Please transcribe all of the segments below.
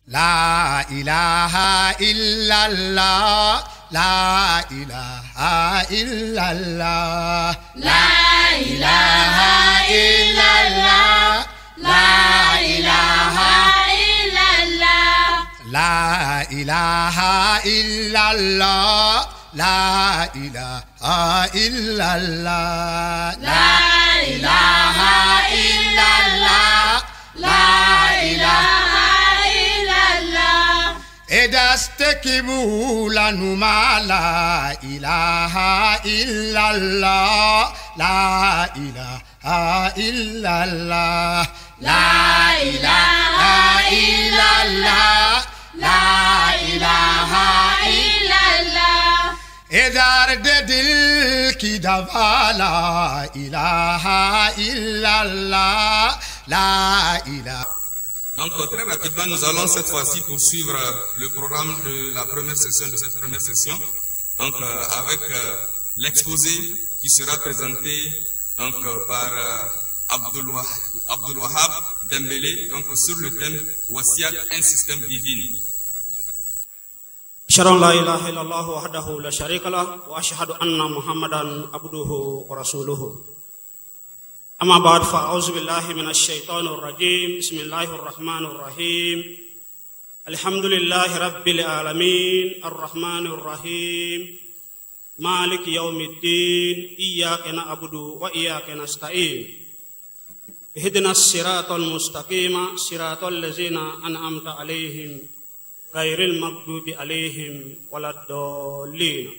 La ilaha illallah, la ilaha illallah, La ilaha illallah, la ilaha illallah, la ilaha illallah, la ilaha illallah, la ilaha illallah, la ilaha illallah. Edastekibu lanuma la ilaha illallah, la ilaha illallah, La ilaha illallah, la ilaha illallah. ए दर्द दिल की दवा ला ilaha illallah, la ilaha. Donc très rapidement, nous allons cette fois-ci poursuivre le programme de la première session, de cette première session, donc avec l'exposé qui sera présenté donc par Abdul Wahab Dembélé, donc sur le thème Wasiat, un système divin. أشهد أن لا إله إلا الله وحده لا شريك له وأشهد أن محمدا عبده ورسوله. أما بعد، فأعوذ بالله من الشيطان الرجيم. بسم الله الرحمن الرحيم. الحمد لله رب العالمين الرحمن الرحيم مالك يوم الدين إياك نعبد وإياك نستعين اهدنا الصراط المستقيم صراط الذين أنعمت عليهم غير المغضوب عليهم ولا الضالين.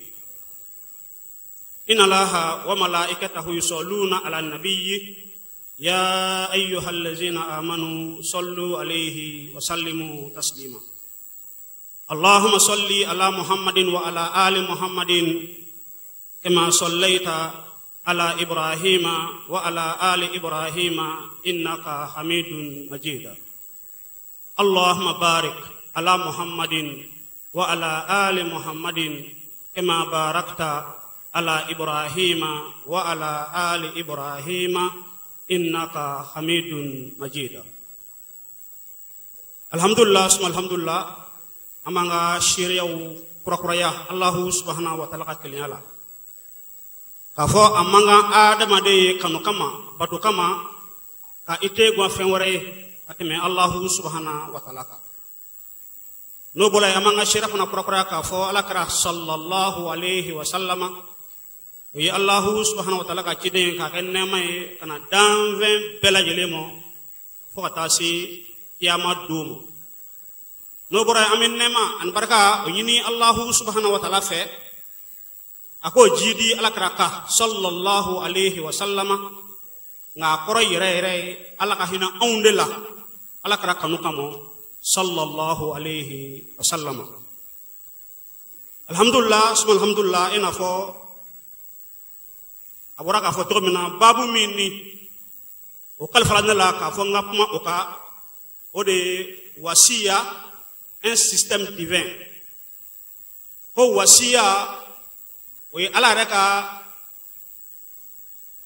إن الله وملائكته يصلون على النبي يا أيها الذين آمنوا صلوا عليه وسلموا تسليما. اللهم صل على محمد وعلى آل محمد كما صليت على إبراهيم وعلى آل إبراهيم إنك حميد مجيد. اللهم بارك على محمد وعلى آل محمد كما باركت على إبراهيم وعلى آل إبراهيم إنك حميد مجيد. الحمد لله ثم الحمد لله. أمانغا شيريو كرا الله سبحانه وتعالى كليالا k'a fɔ a man kan adamaden ye kanu kama bato kama ka i te gwan fɛn wɛrɛ ye ka tɛmɛ Allahu subhana wa taala kan. N'o bɔra yen, an b'an ka seere fana kurakuraya k'a fɔ Ala kira sallallahu alayhi wa sallama o ye Allahu subhana wa taala ka ciden ye k'a kɛ nɛɛma ye ka na danfɛn bɛɛ lajɛlen ma fo ka taa se kiyama don ma. N'o bɔra yen, an bɛ nɛɛma ani barika o ɲini Allahu subhana wa taala fɛ a k'o jidi Ala kira kan sallallahu alayhi wa sallama, nka a kɔrɔ yɛrɛ yɛrɛ ye Ala ka hinɛ anw de la Ala kira kanu kama sallallahu alayhi wa sallama. Alhamdulillah suma alhamdulillah. I n'a fɔ a bɔra k'a fɔ cogo min na, baabu min ni o kalifara ne la k'a fɔ n ka kuma o kan, o de ye wasiya, un système divin. Ko wasiya o ye Ala yɛrɛ ka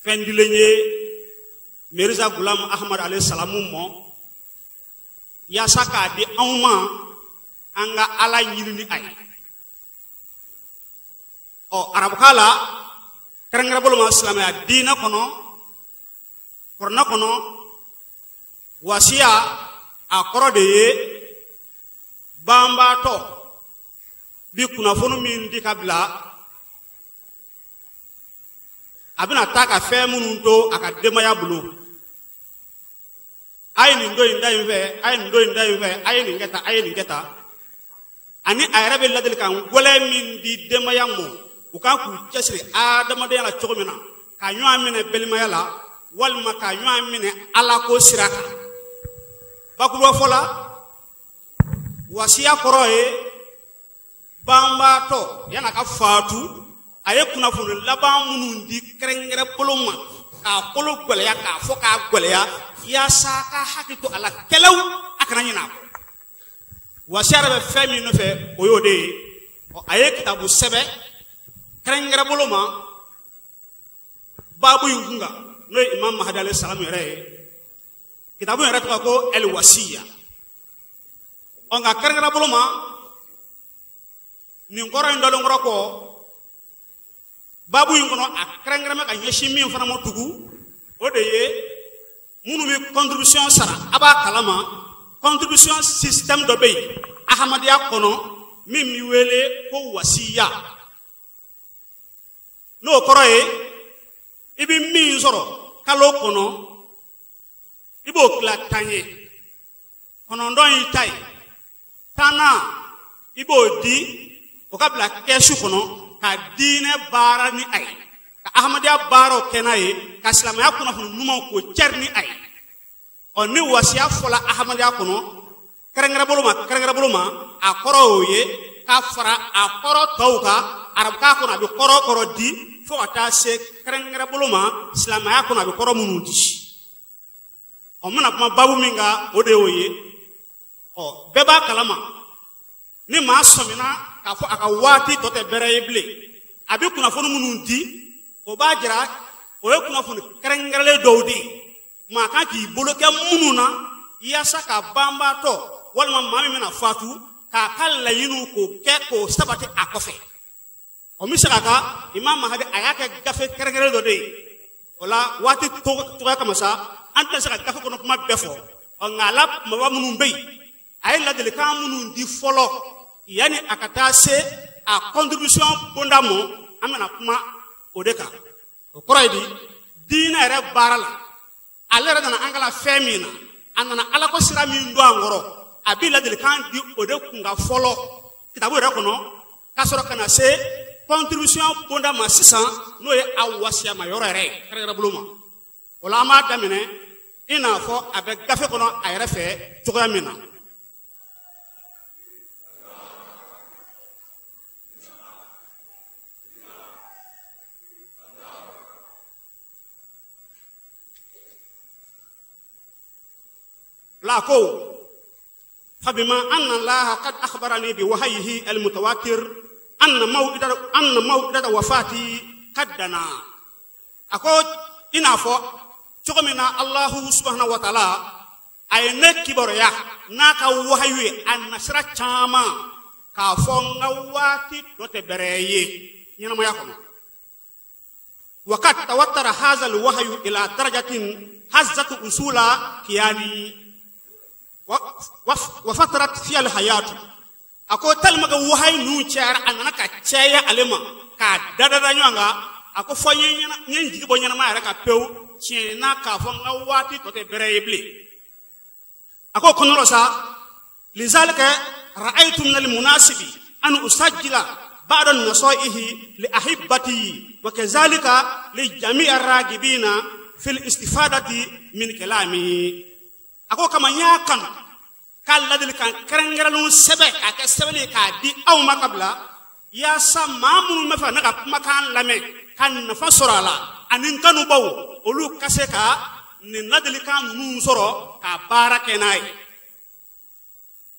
fɛn dilen ye Mirza Gulam Ahmad alayhi salamu mɔ yaasa k'a di anw ma an ka Ala ɲini ni a ye. Ɔ arabukan la, kɛrɛnkɛrɛn bolo ma silamɛya diinɛ kɔnɔ, kuranɛ kɔnɔ, wasiya a kɔrɔ de ye banbaatɔ bi kunnafoni min di ka bila a bɛna taa ka fɛn minnu to a ka denbaya bolo. A ye nin don in da in fɛ, a ye nin don in da in fɛ, a ye nin kɛ tan, a ye nin kɛ tan. Ani a yɛrɛ bɛ ladilikan gɛlɛn min di denbaya ma u kan k'u cɛsiri adamadenya la cogo min na, ka ɲɔgɔn minɛ balimaya la walima ka ɲɔgɔn minɛ Ala ko sira kan. Bakuruba fɔ la, wasiya kɔrɔ ye banbaatɔ yan'a ka faatu a ye kunnafoni laban minnu di kɛrɛnkɛrɛn bolo ma k'a kolo gɛlɛya, k'a fɔ k'a gɛlɛya yaasa ka hakili to a la kɛlɛw a kana ɲinɛ a kɔ. Wasiya yɛrɛ bɛ fɛn min nɔfɛ, o y'o de ye. Ɔ, a ye kitabu sɛbɛn kɛrɛnkɛrɛn bolo ma baabu in kun kan, n'o ye Imam Mahdi alayhi salam yɛrɛ ye. Kitabu yɛrɛ tɔgɔ ko El Wasiya. Ɔ nka kɛrɛnkɛrɛn bolo ma nin kɔrɔ in dɔlen kɔrɔ kɔ baabu in kɔnɔ a kɛrɛnkɛrɛn bɛ ka ɲɛsin min fana ma tugu o de ye minnu bɛ contribution sara a b'a kalama contribution système dɔ bɛ yen ahamadiya kɔnɔ min bɛ wele ko wasiya n'o kɔrɔ ye i bɛ min sɔrɔ kalo kɔnɔ i b'o tila 10 ye 9 y'i ta ye 10nan i b'o di o ka bila kɛsu kɔnɔ ka diinɛ baara ni a ye ka ahamadiya baaraw kɛ n'a ye ka silamɛya kunnafoni ɲumanw k'o cɛri ni a ye ɔ ni wasiya fɔla ahamadiya kɔnɔ kɛrɛnkɛrɛn bolo ma a kɔrɔ y'o ye ka fara a kɔrɔ tɔw kan arabukan kɔnɔ a bɛ kɔrɔ kɔrɔ di fo ka taa se kɛrɛnkɛrɛn bolo ma silamɛya kɔnɔ a bɛ kɔrɔ minnu di ɔ n bɛna kuma baabu min kan o de y'o ye ɔ bɛɛ b'a kalama ni maa sɔmina k'a fɔ a ka waati tɔ tɛ bɛrɛ ye bilen a bɛ kunnafoni minnu di o b'a jira o ye kunnafoni kɛrɛnkɛrɛnlen dɔw de ye maa kan k'i bolo kɛ minnu na yaasa ka banbaatɔ walima maa min bɛna fatu k'a ka laɲiniw k'o kɛ k'o sabati a kɔfɛ o bɛ se ka kan Imam Mahdi a y'a kɛ gafe kɛrɛnkɛrɛnlen dɔ de ye o la waati cogoya kama sa an tɛna se ka gafe kɔnɔ kuma bɛɛ fɔ ɔ nka a la kumaba minnu bɛ yen a ye ladilikan minnu di fɔlɔ yanni a ka taa se a contribution bonda ma an bɛna kuma o de kan o kɔrɔ ye di diinɛ yɛrɛ baara la ale yɛrɛ nana an kala fɛn min na a nana ala ko sira min don an kɔrɔ a bɛ ladilikan di o de kun kan fɔlɔ kitabu yɛrɛ kɔnɔ ka sɔrɔ ka na se contribution bonda ma sisan n'o ye a wasiyama yɔrɔ yɛrɛ ye kɛrɛnkɛrɛn bolo ma o la an b'a daminɛ i n'a fɔ a bɛ gafe kɔnɔ a yɛrɛ fɛ cogoya min na. La ko فبما أن الله قد أخبرني بوحيه المتواتر أن موعد وفاتي قد دنا أقول إن أفو تقمنا الله سبحانه وتعالى أي نكبر يا ناكا وحيه أن نشر تاما كافون واتي دوتبري ينما يكون وقد توتر هذا الوحي إلى درجة هزت أصول كياني وفترت فيها الحياة أكو تلمك وحي نون شعر أننا كتشايا علما كدادا نيوانغا أكو فني نيجي بنينا ما يركا بيو شينا كافون واتي توتبري أكو كنورسا لذلك رأيت من المناسب أن أسجل بعض النصائح لأحبتي وكذلك لجميع الراغبين في الاستفادة من كلامي أكو كما يكن قال لذلك كرنغرلون سبع كسبلي كدي أو ما قبل يا سامو ما فنغ مكان لمي كان نفسر على أن كانوا باو أولو كسكا نندلك نونسرو كباركناي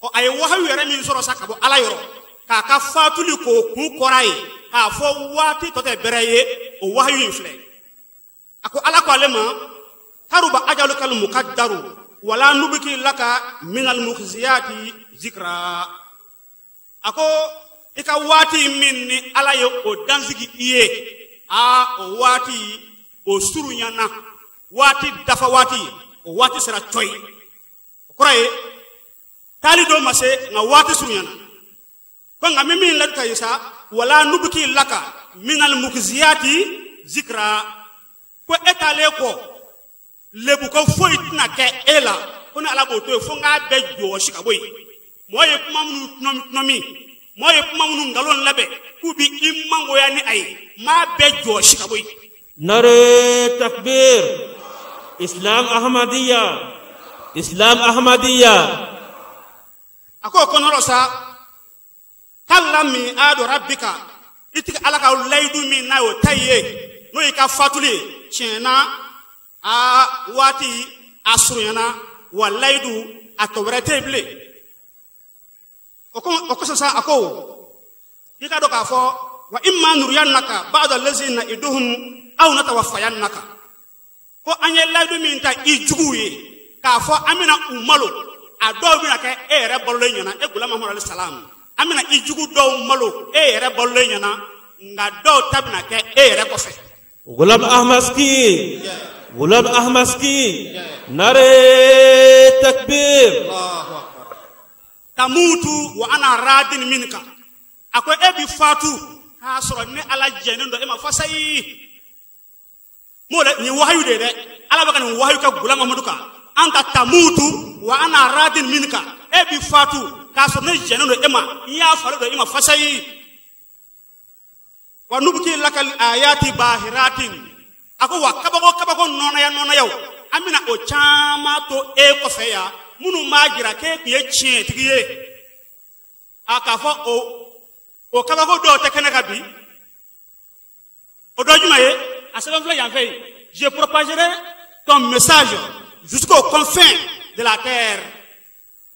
o a ye wahayu yɛrɛ min sɔrɔ sa ka bɔ ala yɔrɔ k'a ka fatuli k'o kun kɔrɔ ye k'a fɔ waati tɔ tɛ bɛrɛ ye o wahayu in filɛ a ko ala ko ale ma karuba ajalukal mukaddaru wala nubiki laka minal mukhziyati zikra a ko i ka waati min ni ala ye o dansigi i ye a o waati o surunyana waati dafa waati o waati sera cɔyi o kɔrɔ ye taali dɔ ma se nka waati surunyana ko nka min ladi ka ye sa wala nubiki laka minal mukiziyati zikra ko e taalen kɔ lebuko foyi tɛna kɛ e la ko ni ala b'o to yen fo n k'a bɛɛ jɔsi ka bɔ yen mɔgɔ ye kuma minnu tɔnɔmi mɔgɔ ye kuma minnu nkalon labɛn k'u bi i mangoya ni a ye n b'a bɛɛ jɔsi ka bɔ yen. Nare takbir Islam Ahmadiyya Islam Ahmadiyya. A ko kɔnɔrɔ sa k'ala min a dɔra bi kan i tigi ala ka layidu min n'a y'o ta ye n'o y'i ka fatuli ye tiɲɛ na a waati a surunyana wa layidu a tɔ wɛrɛ tɛ yen bilen o kosɔn sa a ko i ka dɔn k'a fɔ wa imma nuriyannaka ba'da allazi na'iduhum aw natawaffayannaka ko an ye layidu min ta i juguw ye k'a fɔ an bɛna u malo A dɔw bɛna kɛ e yɛrɛ balolen ɲɛna, e Gulam Mahamadu alayhi salam. An bɛna i jugu dɔw malo e yɛrɛ balolen ɲɛna, nka dɔw ta bɛna kɛ e yɛrɛ kɔfɛ. Gulam Ahmad ki, Gulam Ahmad ki, nare takbir. Tamutu wa ana radin minka. A ko e bi fatu k'a sɔrɔ ne Ala jɛnnen don e ma fasayi. M'o dɛ, nin wahayu de ye dɛ. Ala bɛ ka nin wahayu kɛ Gulam Mahamadu kan. Anta tamutu wa ana radin minka. E bi fatu k'a sɔrɔ ne jɛnnen don e ma, n y'a falen don e ma fasayi. Wa nubki lakal ayati bahiratin. A ko wa kabako kabako nɔnɔya nɔnɔyaw, an bɛna o caman to e kɔfɛ yan, minnu b'a jira k'e tun ye tiɲɛtigi ye. A k'a fɔ o kabako dɔw tɛ kɛnɛ kan bi. O dɔ jumɛn ye? A sɛbɛn filɛ yan fɛ yen. Je propagerai ton message jusqu'aux confins de la terre.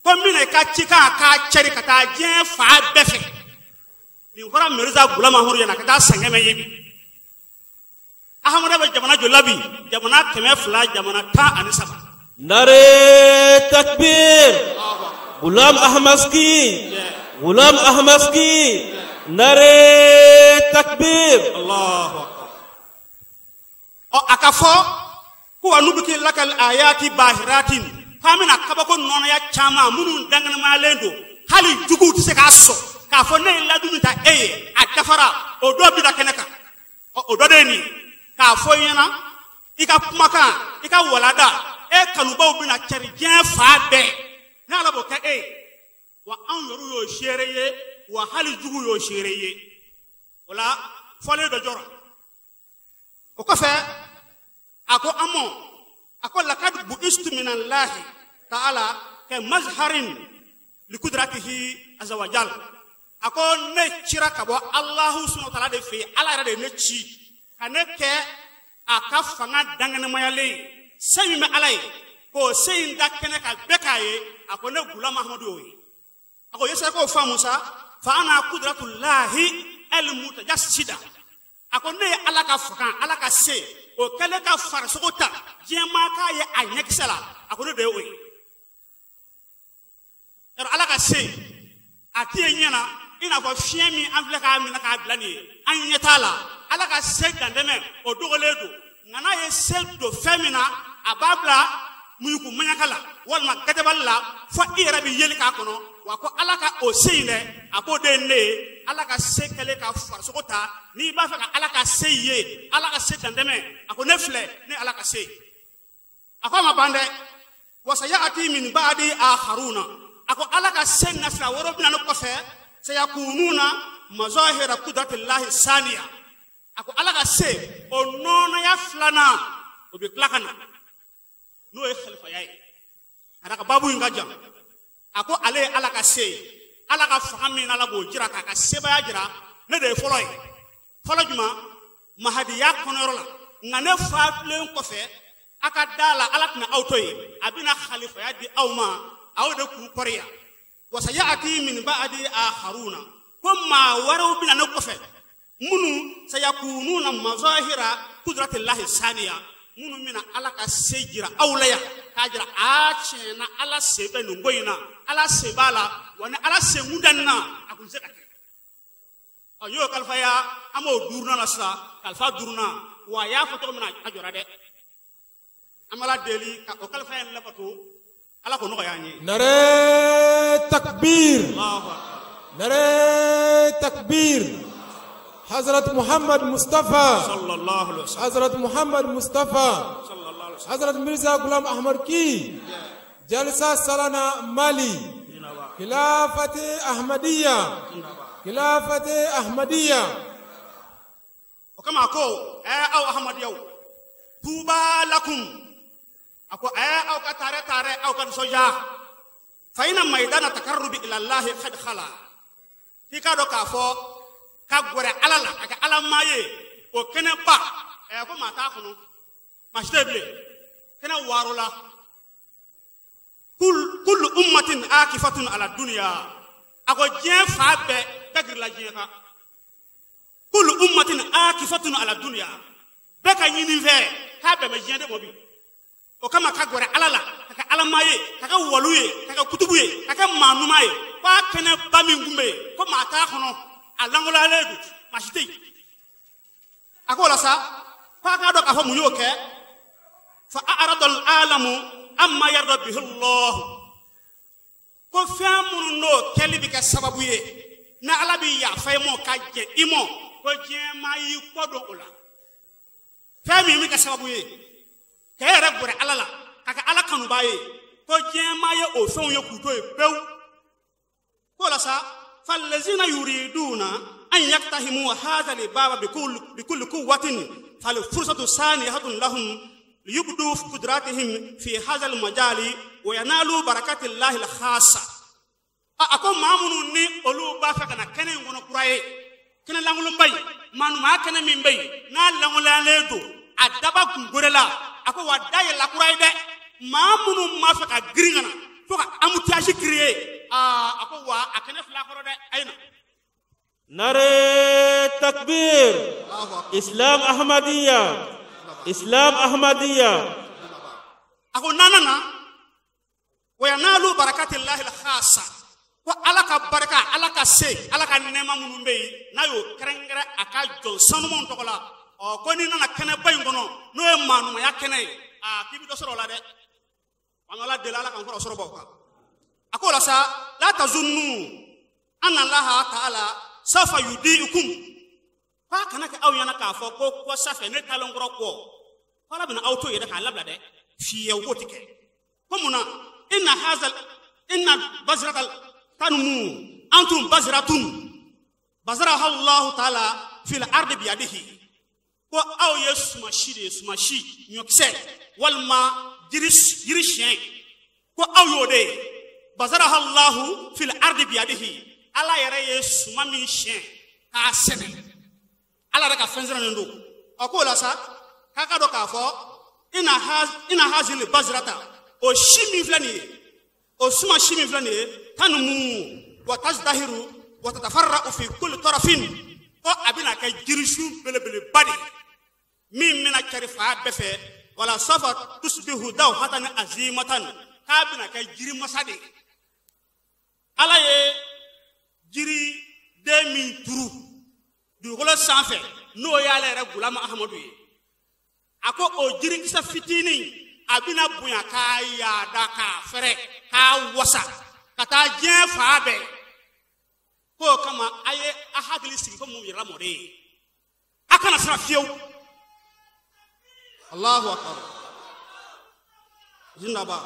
Ko n bɛna i ka cikan k'a cɛri ka taa diɲɛ fan bɛɛ fɛ. Nin fɔra Mirza Gulam Mahamadu ɲɛna ka taa san 100 ye bi. Ahamadu bɛ jamana joli la bi? Jamana 200, jamana 13. Nare takbir. Gulam Ahmad ki, Gulam Ahmad ki, nare takbir. Allahu akbar. Ɔ, a ka fɔ ko wa nubki lakal ayati bahiratin, k'an bɛna kabako nɔnɔya caman minnu danganamalen don, hali juguw tɛ se k'a sɔn k'a fɔ ne ye ladu min ta e ye a dafara, o dɔ bɛ da kɛnɛ kan. Ɔ, o dɔ de ye nin ye, k'a fɔ i ɲɛna i ka kumakan, i ka walada, e kanubaw bɛna cari diɲɛ fan bɛɛ. Ne Ala b'o kɛ e ye. Wa anw yɛrɛw y'o seere ye, wa hali juguw y'o seere ye. O la fɔlen dɔ jɔra. O kɔfɛ a ko an ma, a ko lakad bu'istu minallahi ta'ala ka mazharin likudratihi azawajal. A ko ne cira ka bɔ Alahu subahana wa taala de fɛ yen, Ala yɛrɛ de ye ne ci ka ne kɛ a ka fanga danganimayalen ye. Se min bɛ Ala ye k'o se in da kɛnɛ kan bɛɛ k'a ye, a ko ne Gulam Mahamadu y'o ye. A ko yesa k'o faamu sa, fa ana kudratullahi al mutajassida. A ko ne ye Ala ka fanga, Ala ka se, o kɛlen ka farisogo ta diɲɛ maa k'a ye a ɲɛkisɛ la, a ko ne de ye o ye. Yarɔ Ala ka se a t'i ye ɲɛ na, i n'a fɔ fiɲɛ min an filɛ k'a minɛ k'a bila nin ye, an ɲɛ t'a la. Ala ka se dantɛmɛ o dogolen don, nka n'a ye se don fɛn min na, a b'a bila muɲuku maɲaka la walima gajabali la, fo i yɛrɛ bɛ yeli k'a kɔnɔ. Wa ko Ala ka o se in dɛ, a k'o de ye ne ye. Ala ka se kɛlen ka farisogo ta, n'i b'a fɛ ka Ala ka se ye, Ala ka se dantɛmɛ, a ko ne filɛ, ne Ala ka se. A ko a ma ban dɛ, wasayati min ba'di akharuna. A ko Ala ka se nafila wɛrɛw bɛ na ne kɔfɛ, sayakununa mazahira kudratillahi saniya. A ko Ala ka se o nɔnɔya filanan, o bɛ tila ka na, n'o ye khalifaya ye. A ka baabu in ka jan. A ko ale ye Ala ka se ye, Ala ka fanga min Ala b'o jira k'a ka sebaaya jira, ne de ye fɔlɔ ye. Fɔlɔ jumɛn? Mahadiya kɔnɔyɔrɔ la. Nka ne fatulen kɔfɛ, a ka da la Ala tɛna aw to yen, a bɛna khalifaya di aw ma, aw de k'u kɔri yan. Wasayati min ba'di akharuna. Ko maa wɛrɛw bɛna ne kɔfɛ, minnu sayakununa mazahira kudratillahi saniya, minnu bɛna Ala ka se jira aw la yan, k'a jira a tiɲɛ na Ala se bɛ nin ko in na, Ala se b'a la, wa ni Ala se kun tɛ nin na, a kun tɛ se ka kɛ. Ɔ, y'o kalifaya, an b'o duurunan la sisan, kalifa duurunan, wa a y'a fɔ cogo min na, a jɔra dɛ. An bɛ Ala deli ka o kalifaya in labato, Ala k'o nɔgɔya an ye. Nare takbir. Allahu akbar. Nare takbir. Hazrat Muhammad Mustafa. Sallallahu alaihi wasallam. Hazrat Muhammad Mustafa. Sallallahu alaihi wasallam. Hazrat Mirza Ghulam Ahmad ki. Jalsa Salana Mali. Khilafati Ahmadiyya. Khilafati Ahmadiyya. O kama a ko, aw Ahmadiyaw, tuba lakum. A ko, aw ka tare tare, aw ka nisɔndiya. Fa ina maidana takarrubi ila Allahi qad khala. K'i k'a dɔn k'a fɔ ka gwɛrɛ Ala la, ka kɛ Ala maa ye, o kɛnɛba, ko maa t'a kɔnɔ, maa si tɛ yen bilen. Kɛnɛ waaro la. Kullu ummatin akifatun ala dunya. A ko diɲɛ fan bɛɛ, bɛɛ girila diɲɛ kan. Kullu ummatin akifatun ala dunya. Bɛɛ ka ɲini fɛ k'a bɛn bɛ diɲɛ de ma bi. O kama ka gwɛrɛ Ala la, ka kɛ Ala maa ye ka kɛ walu ye ka kɛ kutubu ye ka kɛ maa ɲuman ye k'a kɛnɛba min kun bɛ yen ko maa t'a kɔnɔ a lankolonyalen don maa si tɛ yen a k'o la sa k'a k'a dɔn k'a fɔ mun y'o kɛ fa a'rada al-alamu amma yarda bihi Allah ko fɛn minnu n'o kɛli bɛ kɛ sababu ye ni Ala bɛ yafa i ma ka jɛn i ma ko diɲɛ maa y'i kɔ don o la fɛn min bɛ kɛ sababu ye k'e yɛrɛ gɛrɛ Ala la ka kɛ Ala kanubaa ye ko diɲɛ maa ye o fɛnw ye k'u to yen pewu k'o la sa fallazina yuriduna an yaktahimu hadha al-baba bikulli quwwatin fal-fursatu sanihatun lahum liyubdu qudratihim fi hadha al-majali wa yanalu barakati llahi al-khassa. A ko maa minnu ni olu b'a fɛ ka na kɛnɛ in kɔnɔ kura ye kɛnɛ lankolonba in maa ɲuman kɛnɛ min bɛ yen n'a lankolonyalen don a daba kun gore la a ko wa da yɛlɛla kura ye dɛ maa minnu m'a fɛ ka girin ka na fo ka embouteillage créer aa a ko wa a kɛnɛ fila kɔrɔ dɛ a ye na. Nare takbir Islam Ahmadiyya Islam Ahmadiyya. A ko naaninan na wa yanalu barakati llahi al-khassa ko Ala ka barika Ala ka se Ala ka nɛɛma minnu bɛ yen n'a y'o kɛrɛnkɛrɛn a ka jɔn sanumanw tɔgɔ la ɔ ko n'i nana kɛnɛba in kɔnɔ n'o ye maaɲumanya kɛnɛ ye aa k'i bɛ dɔ sɔrɔ o la dɛ an Ala deli Ala k'an kɔrɔ sɔrɔ baw kan. A ko o la sa la tazunnu anna Allaha ta'ala sawfa yudiikum k'a kana kɛ aw ɲɛna k'a fɔ ko kɔsa fɛ ne taalen kɔrɔ kɔ ko Ala bɛna aw to yen dɛ k'a labila dɛ fiyewu k'o ti kɛ ko mun na inna hazal inna bazrata tanumu antum bazratun bazaraha Allahu ta'ala fil ardi biyadihi ko aw ye sumasi de ye sumasi ɲɔkisɛ walima jiri siɲɛ ko aw y'o de ye bazaraha Allahu fil ardi biyadihi Ala yɛrɛ ye suma min siɲɛ k'a sɛnɛ Ala yɛrɛ ka fɛn sɛnɛnen don ɔ k'o la sa k'a ka dɔn k'a fɔ ina hazili bazrata o si min filɛ nin ye o suma si min filɛ nin ye tanumu wa tazdahiru wa tatafarra'u fi kulli tarafin ko a bɛna kɛ jirisun belebeleba de ye min bɛna cari fan bɛɛ fɛ wala safa tusbihu dawhatan azimatan k'a bɛna kɛ jirimasa de ye. Ala ye jiriden min turu dugukolo sanfɛ n'o y'ale yɛrɛ Gulama Ahamadu ye a ko o jirikisɛ fitinin a bɛna bonya k'a yaada k'a fɛrɛ k'a wasa ka taa diɲɛ fan bɛɛ k'o kama a ye a hakili sigi ko mun yɛrɛ mɔden ye a kana siran fiyewu. Allahu akbar zindaba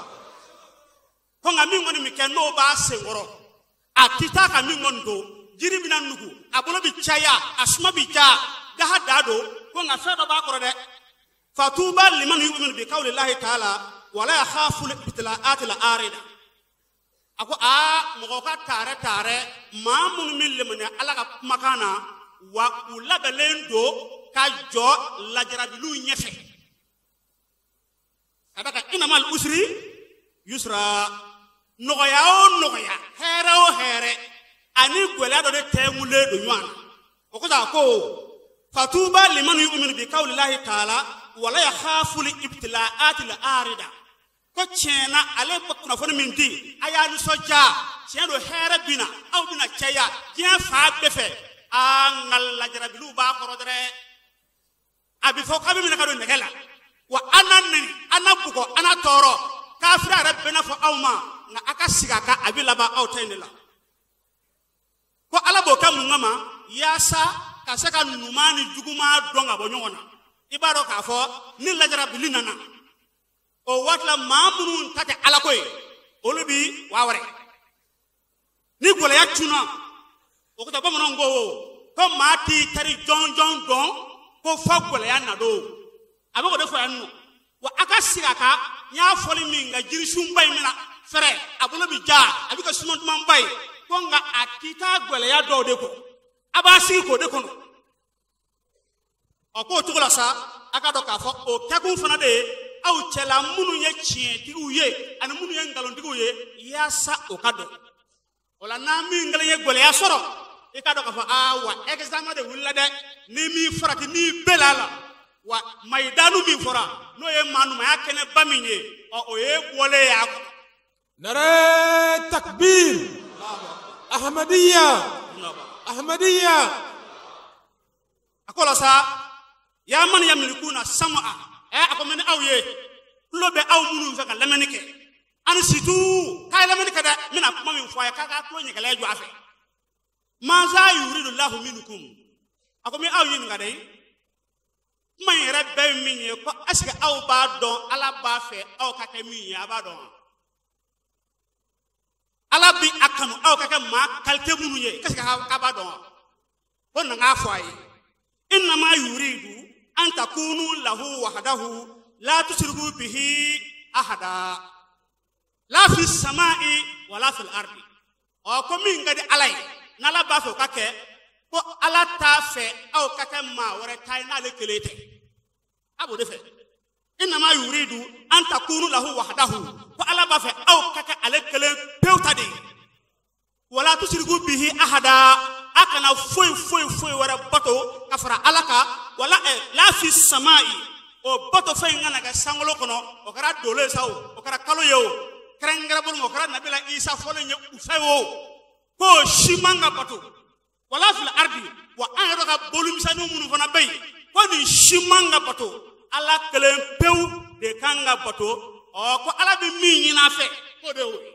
ko nka min kɔni bɛ kɛ n'o b'a senkɔrɔ a ti taa ka min kɔni to jiri bɛna nugu a bolo bɛ caya a suma bɛ ja daha da don ko nka fɛn dɔ b'a kɔrɔ dɛ. Fatuba liman yu'minu bi qawli llahi ta'ala wala yakhafu al-ibtila'ati al-arida. A ko aa mɔgɔ ka taarɛ taarɛ maa minnu bɛ limaniya Ala ka kumakan na wa u labɛnnen don ka jɔ lajarabiliw ɲɛfɛ ka d'a kan innamal usri yusra nɔgɔya o nɔgɔya hɛrɛ o hɛrɛ ani gɛlɛya dɔ de tɛnkulen don ɲɔgɔn na o kosɔn a ko fatuba liman yu'minu bi qawli llahi ta'ala wala yakhafu al-ibtila'ati al-arida ko tiɲɛ na ale bɛ kunnafoni min di a y'a nisɔndiya tiɲɛ don hɛrɛ bɛ na aw bɛna caya diɲɛ fan bɛɛ fɛ aa nka lajarabiliw b'a kɔrɔ dɛ a bɛ fɔ k'a bɛ minɛ ka don nɛgɛ la wa an na nɛni an na bugɔ an na tɔɔrɔ kafiri yɛrɛ bɛ n'a fɔ aw ma nka a ka sigi a kan a bɛ laban aw ta in de la ko Ala b'o kɛ mun kama yaasa ka se ka ɲuman ni juguman dɔn ka bɔ ɲɔgɔn na i b'a dɔn k'a fɔ ni lajarabili nana o waati la maa minnu ta tɛ Ala ko ye olu bi waa wɛrɛ ni gɛlɛya cunna o kosɔn bamananw ko ko maa t'i teri jɔnjɔn dɔn ko fɔ gɛlɛya na don a bɛ k'o de fɔ yan nɔ wa a ka sigi a kan n y'a fɔli min nka jirisunba in bɛna fɛrɛ a bolo bɛ ja a bɛ kɛ suma dumanba ye ko nka a t'i taa gɛlɛya dɔw de kɔ a b'a sigi k'o de kɔnɔ ɔ k'o cogo la sa a ka dɔn k'a fɔ o kɛkun fana de ye aw cɛla minnu ye tiɲɛtigiw ye ani minnu ye nkalontigiw ye yaasa o ka dɔn o la n'a min kelen ye gɛlɛya sɔrɔ i ka dɔn k'a fɔ aa wa examen de wulila dɛ ni min farati n'i bɛɛ la wa mayidanu min fɔra n'o ye maa ɲumanya kɛnɛba min ye ɔ o ye bɔlen y'a kɔnɔ. Nare takbir. Ahmadiyya. Ahmadiyya. A ko la sa ya man yamlikuna sam'a a ko men aw ye tulo bɛ aw minnu fɛ ka lamɛnni kɛ ani situ k'a ye lamɛnni kɛ dɛ n bɛna kuma min fɔ a ye k'a ka tulo ɲɛgɛlɛ jɔ a fɛ mansa yuridu lahu minkum a ko min aw ɲininka dɛ kuma in yɛrɛ bɛɛ ye min ye ko est ce que aw b'a dɔn Ala b'a fɛ aw ka kɛ min ye a b'a dɔn wa Ala bi a kanu aw ka kɛ maa qualité minnu ye est ce que k'a b'a dɔn wa ko na k'a fɔ a ye innama yuridu an takunu lahu wahdahu la tusriku bihi ahada la fi samai wala fil ardi ɔ ko min ka di Ala ye n'Ala b'a fɛ o ka kɛ ko Ala t'a fɛ aw ka kɛ maa wɛrɛ ta ye n'ale kelen tɛ a b'o de fɛ innama yuridu an takunu lahu wahdahu ko Ala b'a fɛ aw ka kɛ ale kelen pewu ta de ye wala tusriku bihi ahada a kana foyi foyi foyi wɛrɛ bato ka fara Ala kan wala la fi samai o bato fɛn in kana kɛ sankolo kɔnɔ o kɛra dolo ye sa o o kɛra kalo ye o kɛrɛnkɛrɛn bolo ma o kɛra nabila Isa fɔlen ye u fɛ o k'o si man ka bato wala fil ardi wa an yɛrɛ ka bolimisɛnnin minnu fana bɛ yen ko nin si man ka bato Ala kelen pewu de kan ka bato ɔ ko Ala bɛ min ɲini a fɛ k'o de y'o ye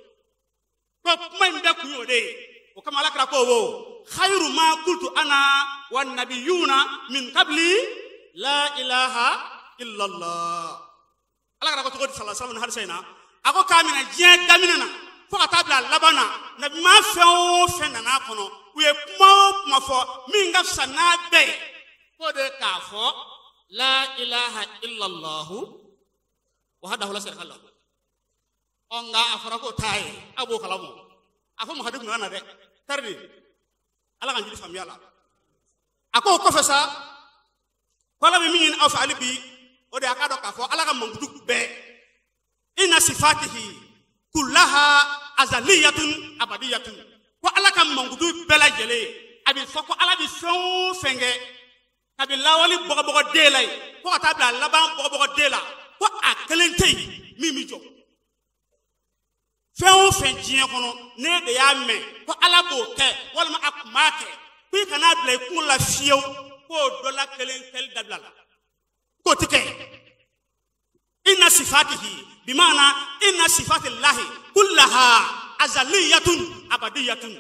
ko kuma in bɛɛ kun y'o de ye o kama Ala kɛra ko wo khayru ma qultu ana wa nabiyuna min qabli la ilaha illallah Ala kɛra ko cogo di sallallahu alaihi wasallam hadisa in na a ko k'a minɛ diɲɛ daminɛ na fo ka taa bila laban na nabiɲuman fɛn o fɛn nana a kɔnɔ u ye kuma o kuma fɔ min ka fisa n'a bɛɛ ye k'o de k'a fɔ la ilaha illallah wahdahu la sharika lahu ɔ nka a fɔra k'o t'a ye a b'o kalama a fɔ Mahadi kun ka na dɛ tari Ala ka jiri faamuya la a ko o kɔfɛ sa ko Ala bɛ min ɲini aw fɛ hali bi o de ye a k'a dɔn k'a fɔ Ala ka mankutu bɛɛ inna sifatihi kullaha azaliyatun abadiyatun ko Ala ka mankutu bɛɛ lajɛlen a bɛ fɔ ko Ala bɛ fɛn o fɛn kɛ kabi lawale bɔgɔbɔgɔ den la yen fo ka taa bila laban bɔgɔbɔgɔ den la ko a kelen tɛ yen min bɛ jɔ fɛn o fɛn diɲɛ kɔnɔ ne de y'a mɛn ko Ala b'o kɛ walima a tun b'a kɛ ko i kan'a bila i kunkolo la fiyewu k'o dɔ la kelen kɛli dabila la k'o tɛ kɛ inna sifatihi bimaana inna sifati lahi kullaha azaliyatun abadiyatun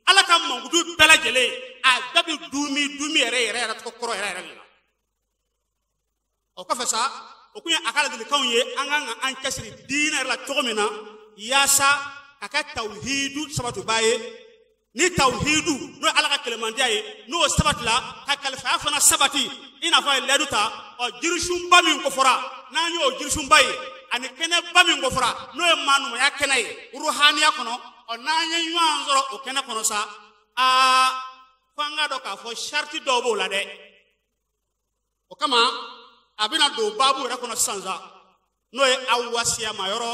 Ala ka mankutu bɛɛ lajɛlen a bɛɛ bɛ duumi duumi yɛrɛ yɛrɛ yɛrɛ tɔgɔ kɔrɔ yɛrɛ yɛrɛ de la o kɔfɛ sa o kun ye a ka ladilikanw ye an kan ka an cɛsiri diinɛ yɛrɛ la cogo min na yaasa ka kɛ tawhidu sabatibaa ye ni tawhidu n'o ye Ala ka kɛlɛmandiya ye n'o sabatila ka kalifaya fana sabati i n'a fɔ a ye layidu ta ɔ jirisunba min kofɔra n'an y'o jirisunba ye ani kɛnɛba min kofɔra n'o ye maanumaya kɛnɛ ye ruhaniya kɔnɔ ɔ n'an ye ɲɔgɔn sɔrɔ o kɛnɛ kɔnɔ sa aa fo an k'a dɔn k'a fɔ sariti dɔw b'o la dɛ o kama a bɛna don baabu yɛrɛ kɔnɔ sisan sa n'o ye a wasiyama yɔrɔ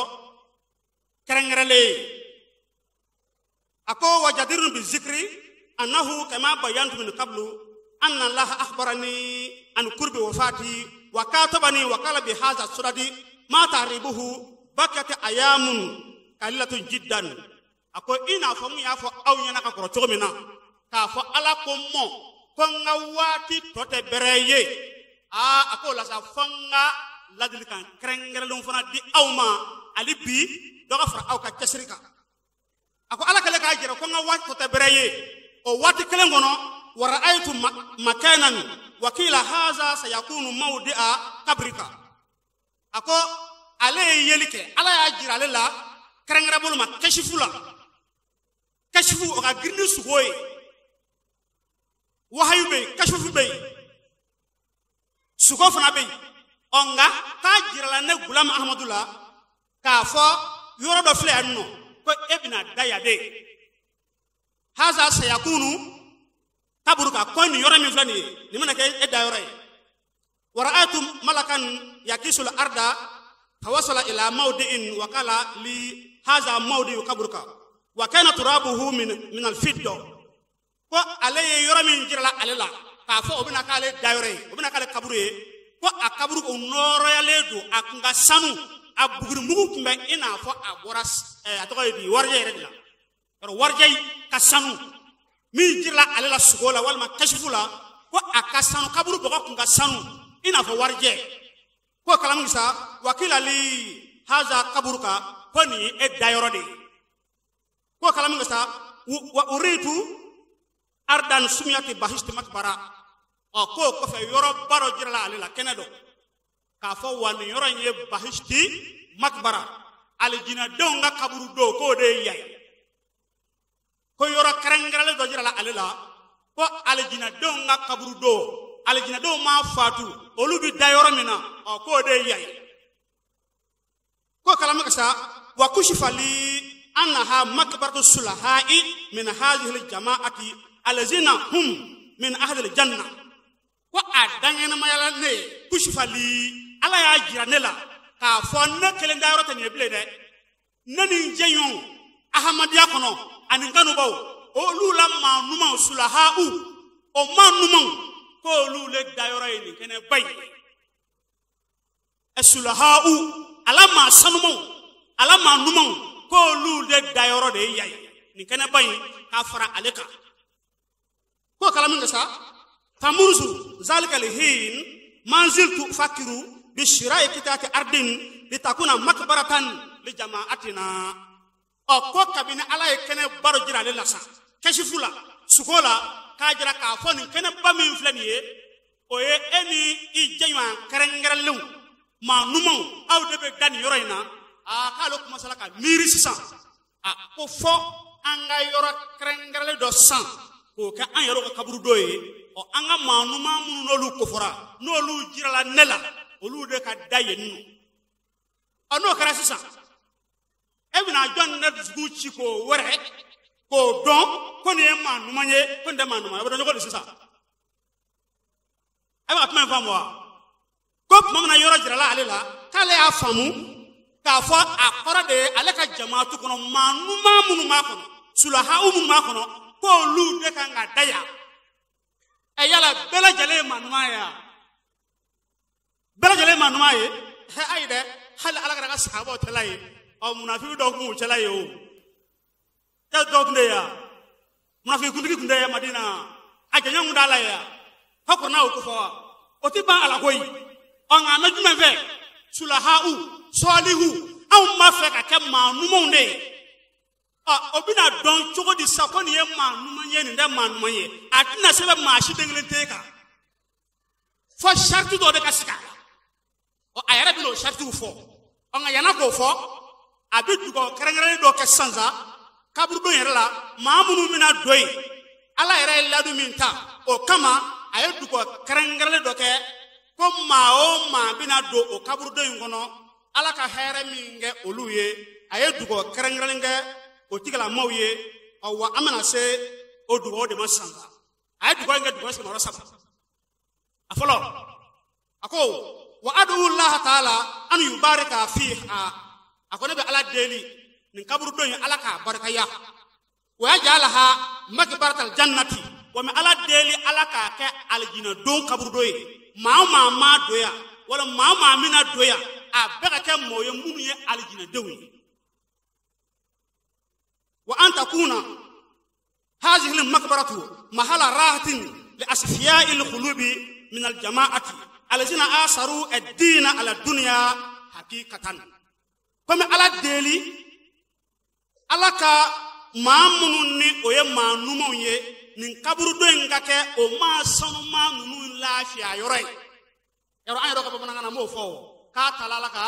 kɛrɛnkɛrɛnlen ye a ko wa jadirun bi zikri annahu kama bayantu min qablu anna allaha akhbarani an qurbi wafati wa katabani wa qala bi hadha surati ma ta'ribuhu bakat ayamun qalilatun jiddan a ko i n'a fɔ mun y'a fɔ aw ɲɛna ka kɔrɔ cogo min na k'a fɔ Ala ko mɔ ko n ka waati tɔ tɛ bɛrɛ ye aa a k'o la sa fo n ka ladilikan kɛrɛnkɛrɛnlenw fana di aw ma hali bi dɔ ka fara aw ka cɛsiri kan a ko Ala kɛlen k'a jira ko n ka waati tɔ tɛ bɛrɛ ye o waati kelen kɔnɔ wa ra'aytu makanan wa qila haza sayakunu mawdi'a kabrika a ko ale ye yeli kɛ Ala y'a jira ale la kɛrɛnkɛrɛn bolo ma kɛsifu la kɛsifu o ka girin ni sogo ye wahayu bɛ yen kɛsifu bɛ yen sogo fana bɛ yen ɔ nka k'a jirala ne Gulam Ahamadu la k'a fɔ yɔrɔ dɔ filɛ yan nɔ ko e bɛna da yan de haza sayakunu kaburuka ko nin yɔrɔ min filɛ nin ye nin bɛna kɛ e da yɔrɔ ye wa ra'aytu malakan yakisul arda fawasala ila mawdi'in wa qala li haza mawdi'u kaburuka wa kana turabuhu min alfidda ko ale ye yɔrɔ min jirala ale la k'a fɔ o bɛna k'ale da yɔrɔ ye o bɛna k'ale kaburu ye ko a kaburu o nɔrɔyalen don a kun ka sanu a bugurimugu tun bɛ i n'a fɔ a bɔra a tɔgɔ ye di warijɛ yɛrɛ de la yɔrɔ warijɛ ka sanu min jirila ale la sugo la walima kasifu la ko a ka sanu kaburu bɔgɔ kun ka sanu i n'a fɔ warijɛ ko kalamu sa wakilali haza kaburu kan ko nin ye e dayɔrɔ de ye ko kalamu sa wa uritu ardan sumiyati bahisti makbara ɔ k'o kɔfɛ yɔrɔba dɔ jirala ale la kɛnɛ dɔ k'a fɔ wa nin yɔrɔ in ye bahisti makbara alijinɛdenw ka kaburu don k'o de ye yan ye ko yɔrɔ kɛrɛnkɛrɛnlen dɔ jirala ale la ko alijinɛdenw ka kaburu don alijinɛdenw maa fatu olu bɛ da yɔrɔ min na ɔ k'o de ye yan ye ko kalama ka sa wa kusifali annaha makbaratu sulahai min hadhihi aljamaati alazina hum min ahli aljanna ko a daɲɛnamayala ne ye kusifali ala y'a jira ne la k'a fɔ ne kelen dayɔrɔ tɛ nin ye bilen dɛ ne ni n jɛɲɔgɔnw ahamadiya kɔnɔ ani n kanubaw olu la maa ɲumanw sulahau o maa ɲumanw k'olu le dayɔrɔ ye nin kɛnɛba in ye sulahau ala maa sanumanw ala maa ɲumanw k'olu de dayɔrɔ de ye yan ye nin kɛnɛba in k'a fara ale kan k'o kala min kɛ sa famurusu zalika lihin manziltu fakiru bishira'i kitati ardin litakuna makbaratan li jama'atina ɔ ko kabini ala ye kɛnɛba dɔ jira ale la sa kɛsifu la sugo la k'a jira k'a fɔ nin kɛnɛba min filɛ nin ye o ye e ni i jɛɲɔgɔn kɛrɛnkɛrɛnlenw maa ɲumanw aw de bɛ da nin yɔrɔ in na aa k'ale kumasala ka miiri sisan a ko fɔ an ka yɔrɔ kɛrɛnkɛrɛnlen dɔ san k'o kɛ an yɛrɛw ka kaburudo ye ɔ an ka maa ɲuman minnu n'olu kofɔra n'olu jirala ne la olu de ka da yen nɔ ɔ n'o kɛra sisan e bɛna jɔn ne dusukun ci k'o wɛrɛ k'o dɔn ko nin ye maa ɲuman ye ko nin tɛ maa ɲuman ye o bɛ dɔn cogo di sisan e b'a kuma in faamu wa ko tuma min na yɔrɔ jirala ale la k'ale y'a faamu k'a fɔ a kɔrɔ de ye ale ka jamaatu kɔnɔ maa ɲuman minnu b'a kɔnɔ sulahaw minnu b'a kɔnɔ k'olu de kan ka da yan ɛ yala bɛɛ lajɛlen ye maa ɲuman ye wa bɛɛ lajɛlen ye maa ɲuman ye ɛ ayi dɛ hali ala kɛra ka sahabaw tɛla ye ɔ munafiki dɔw kun b'u cɛla ye o tɛ dɔw kun de ye wa munafiki kuntigi kun tɛ ye Madina a jɔnjɔn kun t'a la ye wa fo kuranɛ y'o ko fɔ wa o ti ban a la koyi ɔ nka an bɛ jumɛn fɛ sulahau sɔlihu anw b'a fɛ ka kɛ maa ɲumanw de ye ɔ o bɛna dɔn cogo di sa ko nin ye maa ɲuman ye nin tɛ maa ɲuman ye a tɛna sɛbɛn maa si den kelen tɛ kan fo sariti dɔ de ka sigi a la ɔ a yɛrɛ bɛna o saritiw fɔ ɔ nka yan'a k'o fɔ a bɛ dugawu kɛrɛnkɛrɛnnen dɔ kɛ sisan sa kaburudon yɛrɛ la maa minnu bɛna don yen ala yɛrɛ ye ladu min ta o kama a ye dugawu kɛrɛnkɛrɛnnen dɔ kɛ ko maa o maa bɛna don o kaburudon in kɔnɔ ala ka hɛrɛ min kɛ olu ye a ye dugawu kɛrɛnkɛrɛnnen kɛ o tigilamaaw ye ɔ wa an bɛna se o dugawu de ma sisan sa a ye dugawu in kɛ dugawu sigiyɔrɔ saba a fɔlɔ a ko wa adu laha taala an yubarika fiha a ko ne bɛ ala deli nin kaburudon in ala k'a barikaya wa yajalaha makbaratal jannati wa mɛ ala deli ala k'a kɛ alijinɛdon kaburudo ye maa o maa ma don yan wala maa o maa mina don yan a bɛɛ ka kɛ mɔgɔ ye minnu ye alijinɛdenw ye wa an takuna hazihi almakbaratu mahala rahatin li asfiyai alqulubi min aljamaati alazina asaru ad-dina ala dunya hakikatan komi ala deli ala ka maa minnu ni o ye maa ɲumanw ye nin kaburudo in ka kɛ o maa sanuman ninnu lafiya yɔrɔ ye yɔrɔ an yɛrɛ ka bamanankan na n b'o fɔ o k'a tala ala ka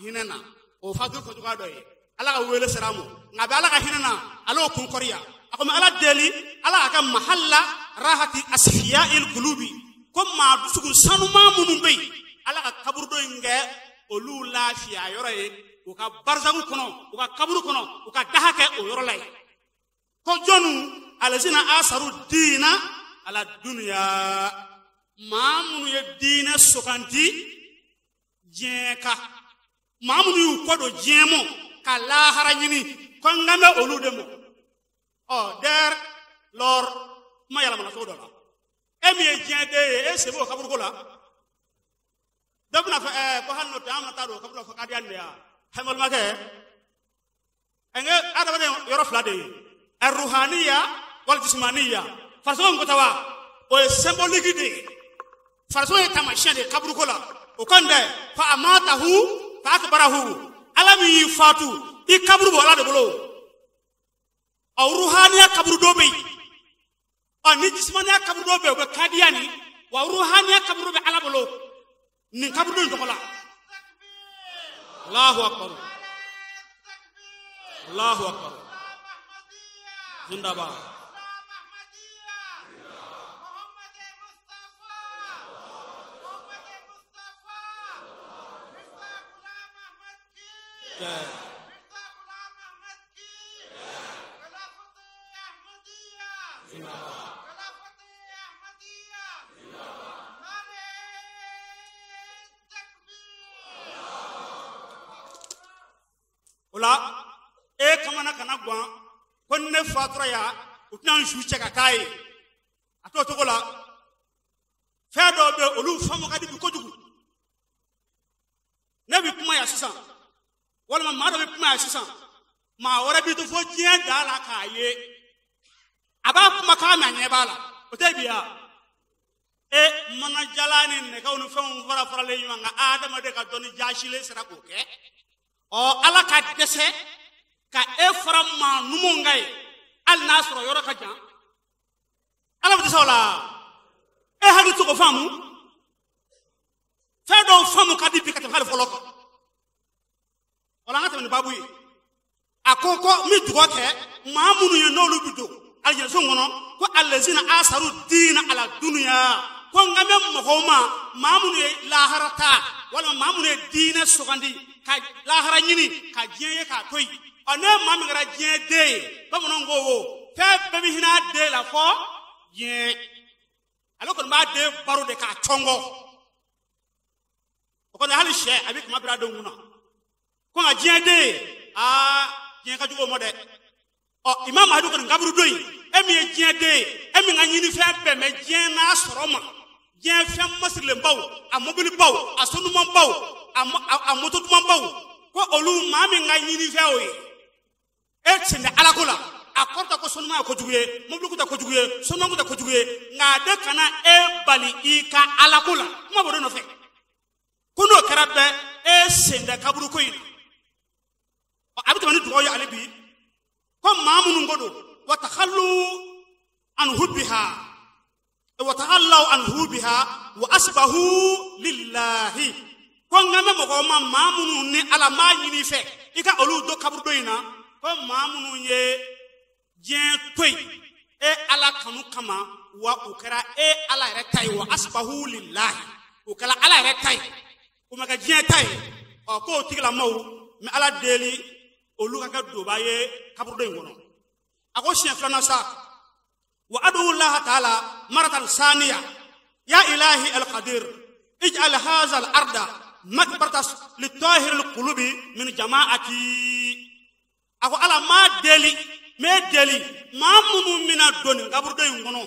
hinɛ na o fatuli fɔcogoya dɔ ye ala ka wele sera a ma nka a bɛ ala ka hinɛ na ale y'o kun kɔri yan a komi ala deli ala k'a kɛ mahalla rahati asfiya il kulubi ko maa dusukun sanuman minnu bɛ yen ala ka kaburudo in kɛ olu lafiya yɔrɔ ye u ka barizaku kɔnɔ u ka kaburu kɔnɔ u ka daha kɛ o yɔrɔ la yen ko jɔnnu alazina asaru diina ala duniya maa minnu ye diinɛ sugandi diɲɛ kan maa minnu y'u kɔ don diɲɛ mɔ ka lahara ɲini ko n kan bɛ olu de mɔ ɔ dɛr lɔr kuma yɛlɛmana cogo dɔ la e min ye diɲɛ den ye e sen b'o kaburuko la dɔ bɛna fɔ ko hali n'o tɛ an bɛna taa don o kaburu la fɔ kadiya de ya. N balimakɛ, n ka adamaden yɔrɔ fila de ye, ruhaniya wali jisumaniya. Farisogo in ko tɛ wa, o ye symbolique de ye. Farisogo ye taamasiyɛn de ye kaburuko la. O kɔni dɛ, fa amatahu fa akbarahu, Ala min y'i fatu, i kaburu b'o Ala de bolo. Ɔ ruhaniya kaburu dɔ bɛ yen, ɔ ni jisumaniya kaburu dɔ bɛ yen, o bɛ kadiya ni wa ruhaniya kaburu bɛ Ala bolo nin kaburu in tɔgɔ la. Allahu akbar, Allahu akbar, zindaba. O la e kamana kana gan ko ne fatura yan, u tɛna n su cɛ ka taa ye. A t'o cogo la. Fɛn dɔw bɛ yen, olu faamu ka di bi kojugu. Ne bɛ kuma yan sisan, walima maa dɔ bɛ kuma yan sisan, maa wɛrɛ b'i to fo diɲɛ da la k'a ye, a b'a kuma k'a mɛn, a ɲɛ b'a la. O tɛ bi yan. E manajala ni nɛgɛw ni fɛnw fara faralen ɲɔgɔn kan, adamaden ka dɔnni jaasilen sera k'o kɛ. Ɔ Ala ka dɛsɛ ka e fara maa numunw kan ye, hali n'a sɔrɔ yɔrɔ ka jan, Ala bɛ dɛsɛ o la. E hakili to k'o faamu. Fɛn dɔw faamu ka di bi ka tɛmɛ hali fɔlɔ kan. Wala an ka tɛmɛ ni baabu ye. A ko ko n bɛ dugawu kɛ maa minnu ye, n'olu bɛ don alijinɛso kɔnɔ, ko alazina asaru diina ala dunuya, ko n ka bɛ mɔgɔw ma, maa minnu ye lahara ta, walima maa minnu ye diinɛ sugandi ka lahara ɲini ka diɲɛ ye k'a to yen. Ɔ ne maa min kɛra diɲɛ den ye, bamananw ko wo, fɛn bɛɛ bɛ hinɛ a den la fɔ diɲɛ. Ale kɔni b'a den baro de k'a cɔngɔ. O kɔni hali sɛ a bɛ kuma bila a denw kunna ko nka diɲɛ den, aa diɲɛ ka jugu o ma dɛ. Ɔ Imam Mahdi kɔni kaburu don yen, e min ye diɲɛ den ye, e min ka ɲinifɛn bɛn bɛ diɲɛ n'a sɔrɔ ma, diɲɛ fɛn masirilenbaw, a mobilibaw, a sonumanbaw, a moto dumanbaw, ko olu maa min ka ɲinifɛn o ye, e sen tɛ Ala ko la. A kɔrɔ tɛ ko sonuman ye kojugu ye, mobiliko tɛ kojugu ye, sonumanko tɛ kojugu ye, nka a de kana e bali i ka Ala ko la. Kuma b'o de nɔfɛ. Ko n'o kɛra bɛɛ, e sen tɛ kaburu ko in na. A bɛ tɛmɛ ni dugawu ye hali bi, ko maa minnu ko don, watakhallu an hubbiha, watakallaw an hubbiha wa asbahu lillahi. Ko n kan bɛ mɔgɔw ma, maa minnu ni Ala m'a ɲini i fɛ i ka olu don kaburu don in na, ko maa minnu ye diɲɛ to yen e Ala kanu kama, wa u kɛra e Ala yɛrɛ ta ye, wa asbahu lillahi, u kɛra Ala yɛrɛ ta ye, u ma kɛ diɲɛ ta ye. Ɔ k'o tigilamɔgɔw, n bɛ Ala deli olu ka kɛ donba ye kaburudo in kɔnɔ. A ko siɲɛ filanan sa, wa adu laha taala maratan saniya, ya ilahi alqadir ij'al hadha al-arda makbarata litahir alqulubi min jama'ati. A ko Ala m'a deli, n bɛ deli maa minnu bɛna don nin kaburudo in kɔnɔ,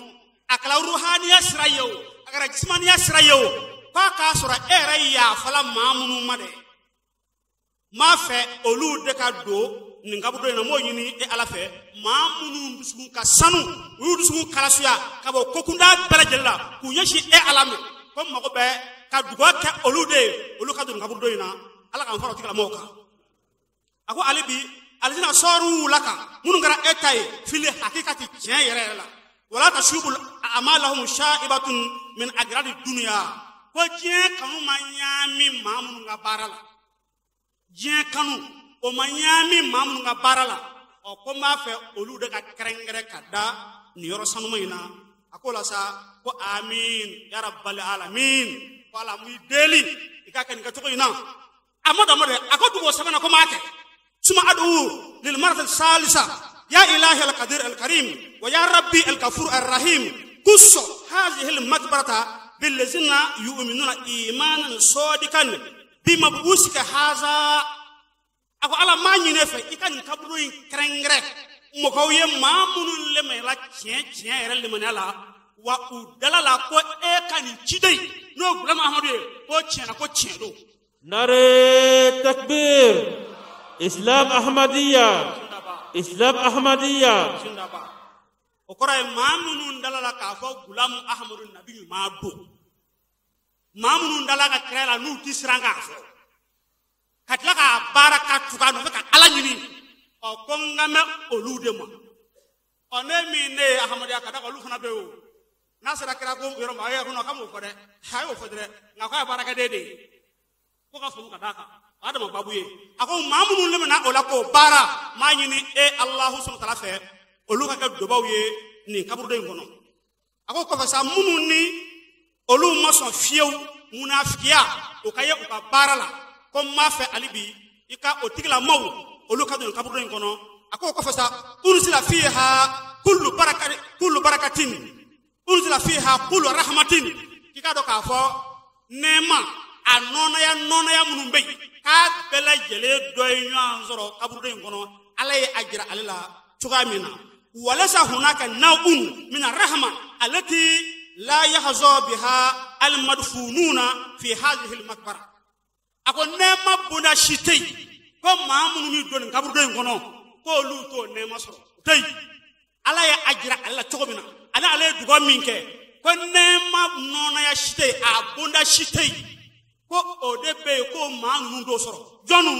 a kɛra ruhaniya sira ye o, a kɛra jisumaniya sira ye o, k'a k'a sɔrɔ e yɛrɛ yafala maa minnu ma dɛ, n b'a fɛ olu de ka don nin kaburudo in na. N b'o ɲini e Ala fɛ, maa minnu dusukun ka sanu, u y'u dusukun kalasuya ka bɔ kokunda bɛɛ lajɛlen la k'u ɲɛsin e Ala ma, ko n mago bɛ ka dugawu kɛ olu de ye, olu ka don nin kaburudo in na. Ala k'an fara o tigilamɔgɔw kan. A ko hali bi, alizina sɔɔru laka, minnu kɛra e ta ye fili hakikati tiɲɛ yɛrɛ yɛrɛ la, wala tasubu amalahum sha'ibatun min agradi dunuya, ko diɲɛ kanu ma ɲaami maa minnu ka baara la, diɲɛ kanu o ma ɲaami maa minnu ka baara la, ɔ ko n b'a fɛ olu de ka kɛrɛnkɛrɛn ka da nin yɔrɔ sanuma in na. A ko la sa ko amin ya rabbal alamin, ko Ala m'i deli i ka kɛ nin kɛcogo in na. A ma dɔn ma dɛ, a ko dugu sabanan ko m'a kɛ. Suma adu lil marata salisa, ya ilahi alqadir alkarim wa ya rabbi alghafur arrahim, kusso hadhihi almakbarata billazina yu'minuna imanan sadiqan bimabusika haza. A ko Ala m'a ɲini e fɛ i ka nin kaburu in kɛrɛnkɛrɛn mɔgɔw ye, maa minnu lemɛla tiɲɛ tiɲɛ yɛrɛ lemaniya la, wa u dala la ko e ka nin ciden in, n'o ye Gulamu Ahamadu ye, ko tiɲɛna ko tiɲɛ don. Nare takbir. Islam Ahmadiyya. Islam Ahmadiyya. O kɔrɔ ye maa minnu dala la k'a fɔ Gulamu Ahamadu nabi ɲuman don, maa minnu dala ka kira la n'u ti siran k'a fɔ, ka tila k'a baara ka tugu a nɔfɛ ka Ala ɲini, ɔ ko n kan bɛ olu de ma. Ɔ ne min ne ye Ahmadiyya ka da kan olu fana bɛ yen o, n'a sera kira ko yɔrɔ ma a ye kɔnɔ k'a m'o fɔ dɛ, a y'o fɔ dɛ, nka k'a ye baarakɛden de ye, ko ka faamu ka d'a kan. O y'a dama babu ye. A ko maa minnu lamɛnna o la k'o baara, m'a ɲini e Alahu subahana taala fɛ olu ka kɛ dobaw ye nin kaburudo in kɔnɔ. A ko kɔfɛ sa minnu ni olu ma sɔn fiyewu munafikiya o ka ye u ka baara la, ko n m'a fɛ hali bi i ka o tigilamaw olu ka don kaburudo in kɔnɔ. A ko kɔfɛ sa ursila fiha kullu baraka kullu barakatin ursila fiha kullu rahmatin, k'i k'a dɔn k'a fɔ nɛɛma a nɔnɔya minnu bɛ yen k'a bɛɛ lajɛlen dɔ ye ɲɔgɔn sɔrɔ kaburudo in kɔnɔ, Ala ye a jira ale la cogoya min na. Walasa hunaka naw'un min arrahma allati la yahza biha almadfununa fi hadhihi almaqbara. A ko nɛɛma bonda si tɛ yen ko maa minnu bɛ don nin kaburudo in kɔnɔ k'olu t'o nɛɛma sɔrɔ, o tɛ yen. Ala ye a jira ale la cogo min na, ani ale ye dugawu min kɛ, ko nɛɛma nɔnɔya si tɛ yen, a bonda si tɛ yen, ko o de bɛ yen ko maa ninnu t'o sɔrɔ. Jɔnnu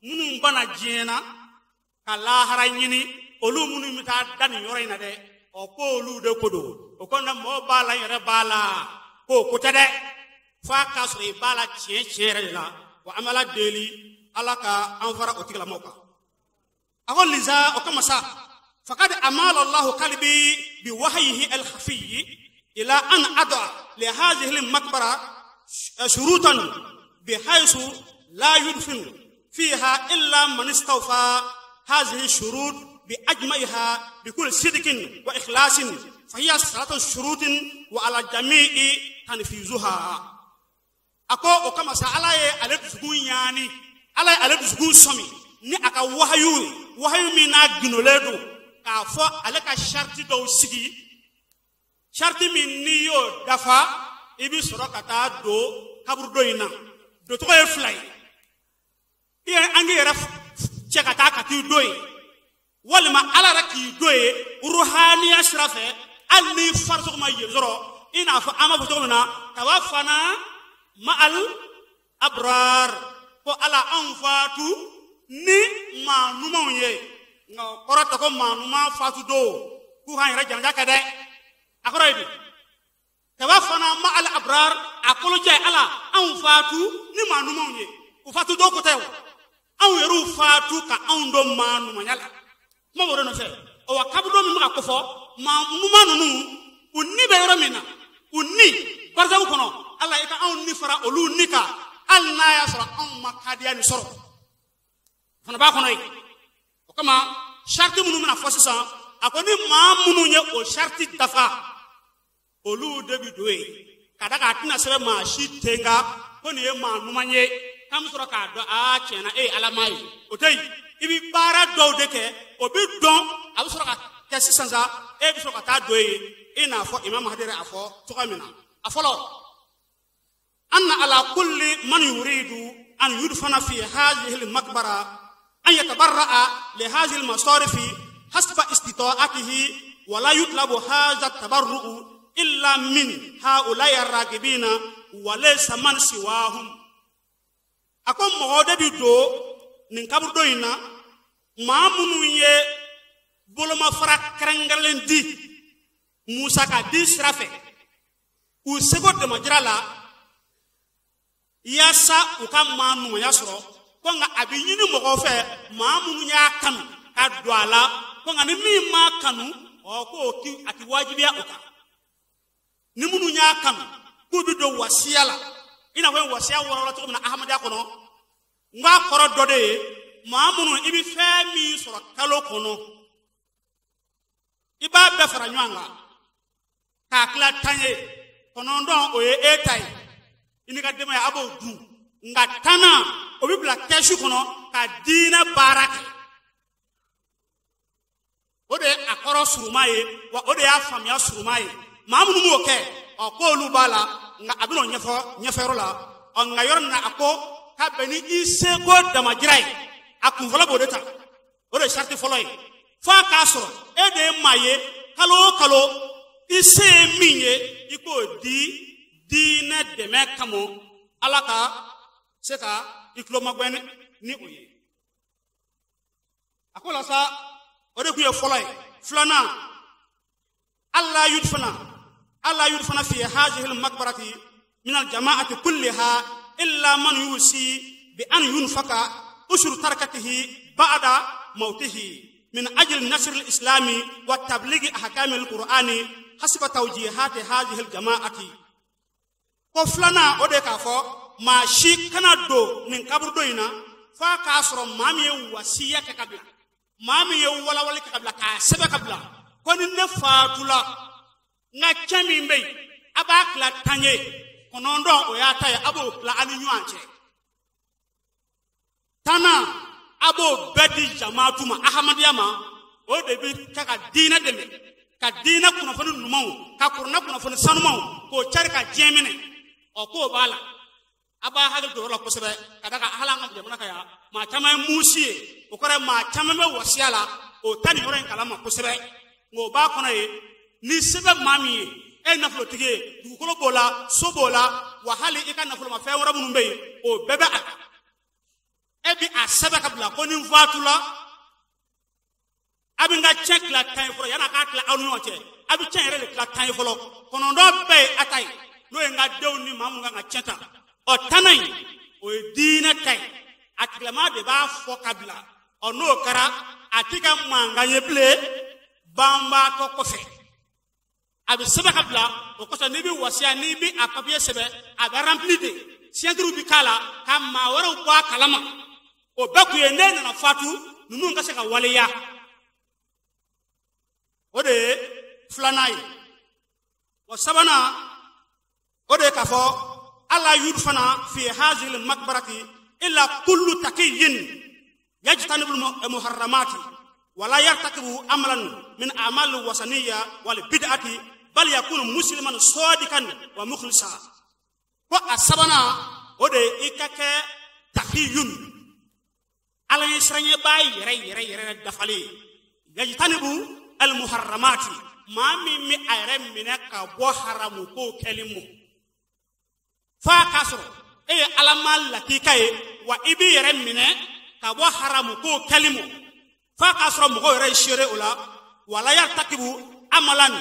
minnu banna diɲɛ na ka lahara ɲini, olu minnu bɛ taa da nin yɔrɔ in na dɛ, ɔ k'olu de ko don. O kɔni mɔgɔw b'a la, n yɛrɛ b'a la, k'o ko tɛ dɛ, f'a k'a sɔrɔ i b'a la tiɲɛ tiɲɛ yɛrɛ de la. Wa an bɛ Ala deli Ala ka an fara o tigilamɔgɔw kan. A ko liza o kama sa fakad amala Allahu qalbi bi wahyihi al-khafiyyi ila an ad'a li hadhihi al-maqbara shurutan bihaythu la yudfin fiha illa man istawfa hadhihi shurut بأجمعها بكل صدق وإخلاص، فهي ثلاث شروط وعلى الجميع تنفيذها. أكو أو كما سا الله على دسكون يعني الله على دسكون سمي ni aka wahayu wahayu min na ginoledo k'a fɔ ale ka sharti dɔw sigi, sharti min n'i y'o dafa i bɛ sɔrɔ ka taa don kaburudo in na. Doncogo ye fila ye, i yɛrɛ an k'i yɛrɛ cɛ ka taa ka t'i don yen, walima Ala yɛrɛ k'i don yen ruhaniya sira fɛ, hali ni farisogo ma yen sɔrɔ, i n'a fɔ an b'a fɔ cogo min na kaba fana ma'al abrar, ko Ala anw fatu ni maa ɲumanw ye. Nka o kɔrɔ tɛ ko maa ɲuman fatu don k'u k'an yɛrɛ janaja kɛ dɛ, a kɔrɔ ye di? Kaba fana ma'al abrar, a kolojɛ Ala anw fatu ni maa ɲumanw ye, u fatu don ko tɛ o, anw yɛrɛw fatu ka anw don maa ɲumanya la. Kuma b'o de nɔfɛ. Ɔ wa kaburudo min bɛ ka kofɔ maa ɲuman ninnu u ni bɛ yɔrɔ min na, u ni barisabu kɔnɔ, Ala i ka anw ni fara olu ni kan, hali n'a y'a sɔrɔ anw ma kadiya nin sɔrɔ, o fana b'a kɔnɔ yen. O kama sariti minnu bɛna fɔ sisan, a ko ni maa minnu ye o sariti dafa, olu de bɛ don yen, ka da kan a tɛna sɛbɛn maa si ten kan ko nin ye maa ɲuman ye, k'an bɛ sɔrɔ k'a dɔn aa tiɲɛna e ye Ala maa ye, o tɛ yen. I bɛ baara dɔw de kɛ, o bɛ dɔn, a bɛ sɔrɔ ka kɛ sisan sa, e bɛ sɔrɔ ka taa don yen, i n'a fɔ Imam Mahdi yɛrɛ a fɔ cogoya min na. A fɔlɔ, anna ala kulli man yuridu an yudfana fi hadhihi al-maqbara an yatabarra'a li hadhihi al-masarifi hasba istita'atihi wa la yutlabu hadha at-tabarru'u illa min ha'ula'i ar-ragibina wa laysa man siwahum. A ko mɔgɔ de bɛ don nin kaburudo in na, maa minnu ye bolomafara kɛrɛnkɛrɛnlen di musaka di sira fɛ, u seko damajira la, yaasa u ka maa ɲumanya sɔrɔ, ko nka a bɛ ɲini mɔgɔw fɛ maa minnu y'a kanu ka don a la, ko nka ni min m'a kanu, ɔ k'o ti a ti wajibiya o kan. Ni minnu y'a kanu k'u bɛ don wasiya la, i n'a fɔ wasiya wɔrɔla cogo min na Ahmadiyya kɔnɔ, n k'a kɔrɔ dɔ de ye maa minnu i bɛ fɛn min sɔrɔ kalo kɔnɔ, i b'a bɛɛ fara ɲɔgɔn kan k'a tila 10 ye, 9 o ye e ta ye, i n'i ka denbaya a b'o dun, nka 10nan o bɛ bila kɛsu kɔnɔ ka diinɛ baara kɛ. O de ye a kɔrɔ suruma ye, wa o de y'a faamuya suruma ye. Maa minnu b'o kɛ, ɔ k'olu b'a la, nka a bɛn'o ɲɛfɔ ɲɛfɛyɔrɔ la. Ɔ nka yɔrɔ min na a ko k'a bɛn ni i seko damajira ye, A kun fɔlɔ b'o de ta, o de ye sariti fɔlɔ ye. F'a k'a sɔrɔ e de ye maa ye, kalo o kalo i se ye min ye, i k'o di diinɛ dɛmɛ kama, Ala ka se ka i tulo magɛn ni o ye. A ko la sa, o de tun ye fɔlɔ ye. Filanan, alla yudfana fi hazihi al-maqbarati min al-jama'ati kulliha illa man yusi bi an yunfaka ushuru tarakatihi ba'da mautihi min ajli nasr al-islami wa tablighi ahkam al-qur'ani hasba tawjihati hazihi al-jama'ati. Ko filanan, o de k'a fɔ maa si kana don nin kaburudo in na f'a k'a sɔrɔ maa min ye wasiya kɛ ka bila, maa min ye walawali kɛ ka bila, k'a sɛbɛn ka bila, ko ni ne fatula, n ka cɛn min bɛ yen, a b'a tila 10 ye, 9 o y'a ta ye, a b'o tila a ni ɲɔgɔn cɛ. 10nan a b'o bɛɛ di jamaatu ma, ahamadiya ma, o de bɛ kɛ ka diinɛ dɛmɛ, ka diinɛ kunnafoni ɲumanw, ka kuranɛ kunnafoni sanumanw, k'o cari ka diɲɛ minɛ. Ɔ k'o b'a la. A b'a hakili to o yɔrɔ la kosɛbɛ, ka d'a kan hali an ka jamana kan yan, maa caman ye musi ye, o kɔrɔ ye maa caman bɛ wasiya la, o ta nin yɔrɔ in kalama kosɛbɛ. Nka o b'a kɔnɔ ye, ni se bɛ maa min ye, e ye nafolotigi ye, dugukolo b'o la, so b'o la, wa hali i ka nafolomafɛn wɛrɛ minnu bɛ yen, o bɛɛ bɛ a kan. E bi a sɛbɛn ka bila ko ni n fatula, a bɛ n ka cɛn tila 10 ye fɔlɔ, yan'a k'a tila aw ni ɲɔgɔn cɛ, a bɛ cɛn yɛrɛ de tila 10 ye fɔlɔ. 9 bɛɛ ye a ta ye, n'o ye n ka denw ni maa minnu kan ka cɛn ta. Ɔ 10nan in, o ye diinɛ ta ye, a tigilamaa de b'a fɔ ka bila. Ɔ n'o kɛra, a ti kɛ mankan ye bilen banbaatɔ kɔfɛ. A bɛ sɛbɛn ka bila, o kosɔn n'i bɛ wasiya, n'i bɛ a papiye sɛbɛn, a bɛ rempli de, signature bɛ k'a la, ka maa wɛrɛw bɔ a kalama. O bɛɛ kun ye ne nana fatu, ninnu ka se ka waleya. O de ye filanan ye. O sabanan, o de ye k'a fɔ alla yudfana fi hazil makbarati illa kullu taqiyyin yajtanibu muharramati wala yartakibu amalan min a'mal wasaniyya wal bid'ati bal yakunu musliman sadiqan wa mukhlisa. Ko a sabanan, o de ye i ka kɛ taqiyun, Ala ye siranɲɛbaa yɛrɛ yɛrɛ yɛrɛ dafalen ye. Yajtanibu al muharramati, maa min bɛ a yɛrɛ minɛ ka bɔ haramu kow kɛli ma. F'a k'a sɔrɔ e ye Ala ma lakika ye, wa i b'i yɛrɛ minɛ ka bɔ haramu kow kɛli ma. F'a k'a sɔrɔ mɔgɔw yɛrɛ ye seere o la. Wala yartakibu amalan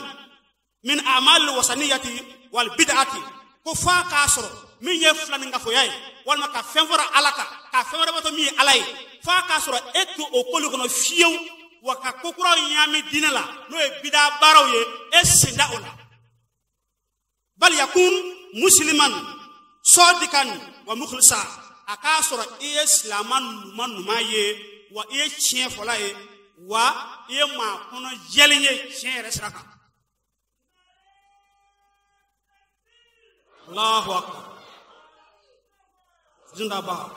min a'mal wasaniyati wal bid'ati, ko f'a k'a sɔrɔ min ye filaninkafoya ye, walima ka fɛn fɔra Ala kan, ka fɛn wɛrɛ bato min ye Ala ye, f'a k'a sɔrɔ e t'o o koli kɔnɔ fiyewu, wa ka ko kuraw ɲagami diinɛ la, n'o ye bida baaraw ye, e sen da o la. Bal yakun musliman sadiqan wa mukhlisa, a k'a sɔrɔ i ye silamɛ ɲuman ɲuman ye, wa i ye tiɲɛ fɔla ye, wa i ye maa kɔnɔ jɛlen ye tiɲɛ yɛrɛ sira kan. Allahu akbar. Zindaba.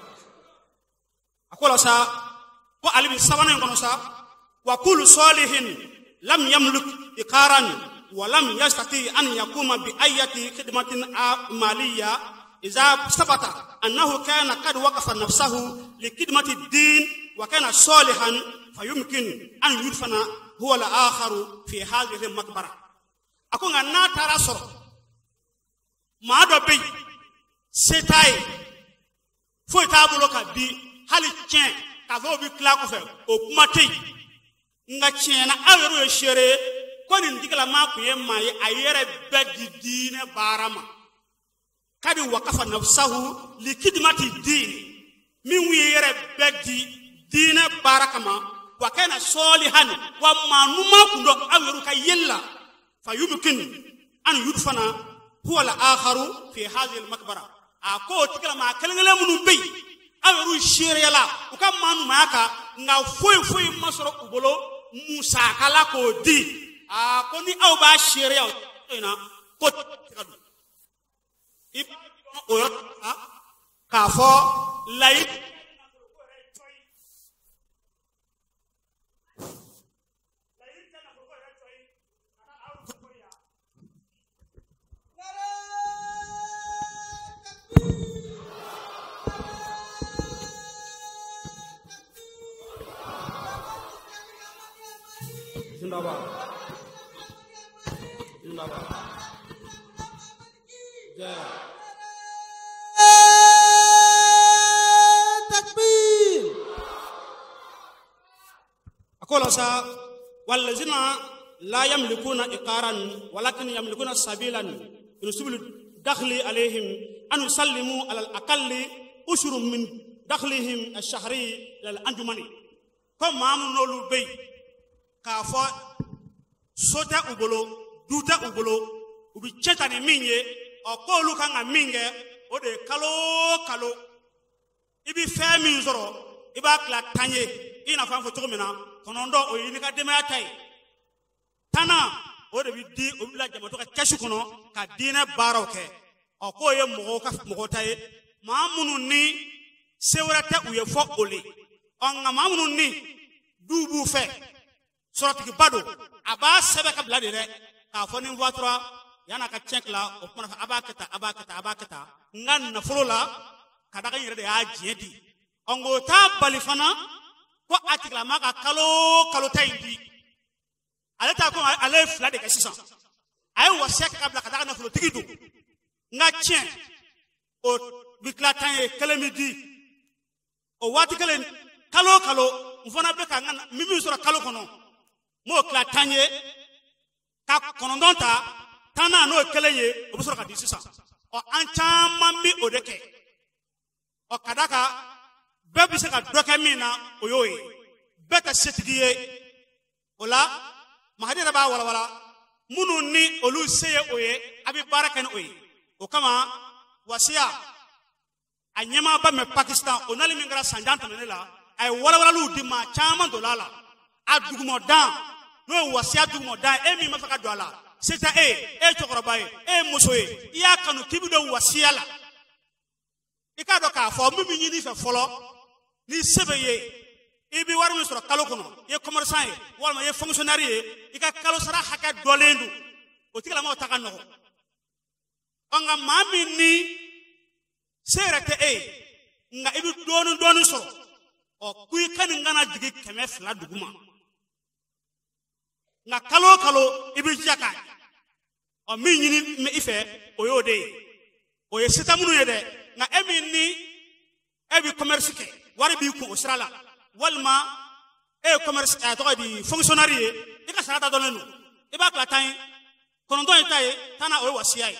A ko la sa, ko ale bɛ sabanan in kɔnɔ sa, wa kullu salihin lam yamlik iqaran wa lam yastati an yakuma bi ayati khidmatin maliya iza sabata annahu kana qad waqafa nafsahu li khidmati ad-din wa kana salihan fayumkin an yudfana huwa al-akharu fi hadhihi al-maqbara. A ko nka n'a taara sɔrɔ maa dɔ bɛ yen, se t'a ye, foyi t'a bolo ka di, hali tiɲɛ k'a fɔ o bɛ tila kɔfɛ, o kuma tɛ yen. Nka tiɲɛ na aw yɛrɛw ye seere ye ko nin tigilamaa tun ye maa ye, a yɛrɛ bɛɛ di diinɛ baara ma. Kadi waqafa nafsahu li khidmati din, min ye yɛrɛ bɛɛ di diinɛ baara kama, wa kana salihan, wa maa ɲuman kun don aw yɛrɛw ka yeli la. Fayumkin an yudfana huwa al-akharu fi hadhihi al-maqbara. A ko o tigilamaa kelen kelen minnu bɛ yen, aw yɛrɛw seereya la u ka maa ɲumanya kan, nka foyi foyi ma sɔrɔ u bolo musaka la k'o di. A ko ni aw b'a seereya o in na, ko tɛ ka don. I b'a dɔn o yɔrɔ la k'a fɔ layi. Zindaba. Zindaba. Yeah. Takbir. Akola sa wallazina la yamlikuna iqaran walakin yamlikuna sabilan yusbilu dakhli alayhim an yusallimu ala al-aqalli ushrun min dakhlihim ash-shahri ila al-anjumani. Ko maamu n'olu bɛ yen k'a fɔ so tɛ u bolo, du tɛ u bolo, u bɛ cɛ ta ni min ye, ɔ k'olu kan ka min kɛ o de ye kalo o kalo i bɛ fɛn min sɔrɔ i b'a tila 10 ye, i n'a fɔ an fɔ cogo min na 9 o ye n'i ka denbaya ta ye, 10nan o de bɛ di o bɛ bila jamatɔ ka kɛsu kɔnɔ ka diinɛ baaraw kɛ. Ɔ k'o ye mɔgɔw ka mɔgɔ ta ye, maa minnu ni se wɛrɛ tɛ u ye fɔ o le. Ɔ nka maa minnu ni du b'u fɛ sɔrɔtigiba don, a b'a sɛbɛn ka bila de dɛ k'a fɔ ni n fatura yan'a ka tiɲɛ tila o kumana fɛ a b'a kɛ tan a b'a kɛ tan a b'a kɛ tan n ka nafolo la ka da kan n yɛrɛ de y'a diɲɛ di. Ɔ nka o t'a bali fana ko a tigilama ka kalo o kalo ta in di. Ale ta ko ale ye 2 de kɛ sisan, a ye wasiya kɛ ka bila ka da ka nafolotigi don, n ka tiɲɛ o bi tila 10 ye, 1 bɛ di o waati kelen kalo o kalo n fana bɛ ka n ka min sɔrɔ kalo kɔnɔ n b'o tila 10 ye ka 9 ta, 10nan n'o ye 1 ye o bɛ sɔrɔ ka di sisan. Ɔ an caman bɛ o de kɛ. Ɔ ka d'a kan bɛɛ bɛ se ka dɔ kɛ min na o y'o ye, bɛɛ tɛ setigi ye. O la Mahadi yɛrɛ b'a walawala minnu ni olu se ye o ye, a bɛ baara kɛ ni o ye. O kama wasiya a ɲɛmaaba mɛ Pakistan o nali min kɛra sanjan tɛmɛnen la, a ye walawalaliw di maa caman donna a la. A dugumɔdan n'o ye wasiya dugumɔdan, e min b'a fɛ ka don a la, se tɛ e ye, e ye cɛkɔrɔba ye, e ye muso ye, i y'a kanu k'i bɛ don wasiya la, i k'a dɔn k'a fɔ min bɛ ɲini i fɛ fɔlɔ, ni se bɛ ye, i bɛ wari min sɔrɔ kalo kɔnɔ, i ye commerçant ye walima i ye fonctionnaire ye, i ka kalo sara hakɛ dɔlen don, o tigilamɔgɔ ta ka nɔgɔn. Ɔ nka maa min ni se yɛrɛ tɛ e ye, nka i bɛ dɔɔnin dɔɔnin sɔrɔ, ɔ ko i ka nin kana jigin 200 duguma, nka kalo o kalo i bɛ jija k'a di. Ɔ min ɲini i fɛ o y'o de ye, o ye se tɛ minnu ye dɛ. Nka e min ni e bɛ commerce kɛ, wari b'i kun o sira la, walima e ye commerce a tɔgɔ di fonctionnaire ye, i ka sara da dɔnnen don, i b'a tila 10 ye, 9 ye ta ye, 10nan o ye wasiya ye.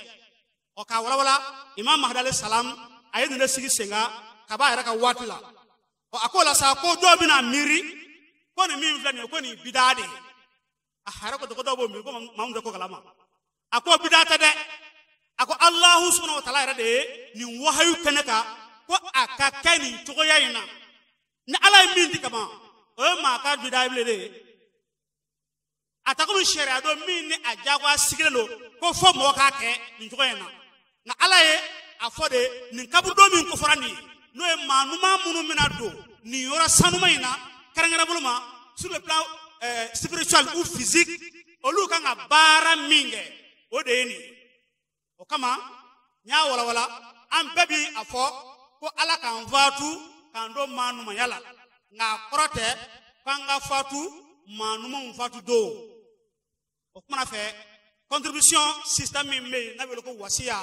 Ɔ k'a walawala Imam Mahdi alayhi salam a ye nin de sigi sen kan ka b'a yɛrɛ ka waati la. Ɔ a k'o la sa ko dɔw bɛna miiri ko nin min filɛ nin ye ko nin bidaa de ye. A yɛrɛ ko dɔw b'o miiri ko maa min tɛ ko kalama. A ko bidaa tɛ dɛ. A ko Alahu subahana wa taala yɛrɛ de ye nin wahayu kɛ ne kan ko a ka kɛ nin cogoya in na. Ni Ala ye min di kaban o ye maa ka bidaa ye bilen de ye. A ta komi sariya don min ni a diyagoya sigilen don ko fo mɔgɔ k'a kɛ nin cogoya in na. Nka Ala ye a fɔ de nin kaburudo min kofɔra nin ye, n'o ye maa ɲuman minnu bɛna don nin yɔrɔ sanuman in na kɛrɛnkɛrɛn bolo ma sur le plan spirituel ou physique, olu kan ka baara min kɛ o de ye nin ye. O kama n y'a walawala an bɛɛ bi a fɔ ko Ala k'an fatu k'an don maa ɲumanya la, nka a kɔrɔ tɛ k'an ka fatu maa ɲumanw fatu don. O kumana fɛ contribution système min bɛ yen n'a bɛ wele ko wasiya,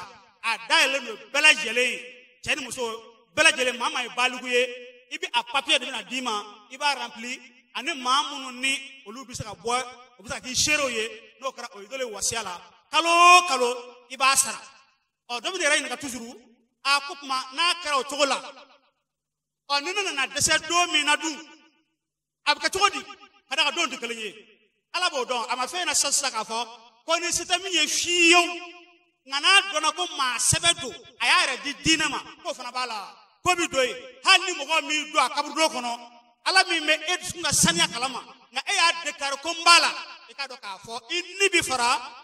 a dayɛlɛlen don bɛɛ lajɛlen ye, cɛ ni muso bɛɛ lajɛlen, maa maa ye baliku ye, i bɛ a papier de bɛna d'i ma, i b'a rempli, ani maa minnu ni olu bɛ se ka bɔ, o bɛ se ka k'i seerew ye, n'o kɛra o ye dɔ ye wasiya la, kalo o kalo i b'a sara. Ɔ dɔ bɛ yɛrɛ ɲininka toujours, a ko tuma n'a kɛra o cogo la, ɔ ni ne nana dɛsɛ don min na dun, a bɛ kɛ cogo di? Ka d'a kan don tɛ kelen ye. Ala b'o dɔn, a ma fɛn na sisan sisan k'a fɔ ko ni se tɛ min ye fiyewu, nka n'a dɔnna ko maa sɛbɛ don, a y'a yɛrɛ di diinɛ ma, k'o fana b'a la, ko bi don yen. Hali ni mɔgɔ min don a kaburudo kɔnɔ, Ala min bɛ e dusukun ka saniya kalama, nka e y'a déclaré ko n b'a la, i k'a dɔn k'a fɔ i ni bi fara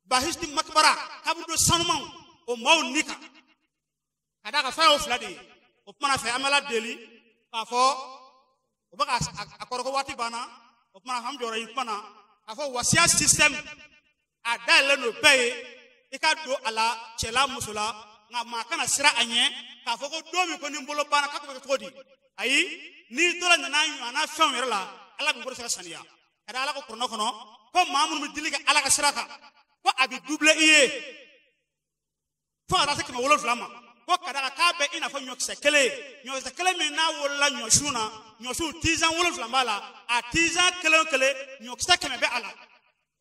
Bahisti makbara kaburudo sanumanw o maaw ni kan. Ka d'a kan fɛn y'o 2 de ye. O kumana fɛ an bɛ Ala deli k'a fɔ o bɛ ka a kɔrɔ ko waati banna. O kumana an jɔra yen kuma na k'a fɔ wasiya système a dayɛlɛlen don bɛɛ ye, i ka don a la cɛ la muso la, nka maa kana siran a ɲɛ k'a fɔ ko don min ko ni n bolo banna k'a bɛ kɛ cogo di. Ayi, n'i dɔla nana ɲɔgɔnna fɛnw yɛrɛ la, Ala b'i bolo se ka saniya. Ka da Ala ko kuranɛ kɔnɔ ko maa minnu bɛ dili kɛ Ala ka sira kan ko a bɛ double i ye fo ka taa se 700 ma. Ko ka da kan k'a bɛ i n'a fɔ ɲɔkisɛ kelen, ɲɔkisɛ kelen min n'a wolola ɲɔsun na, ɲɔsun tizan 7 b'a la, a tizan kelen o kelen ɲɔkisɛ 100 bɛ a la.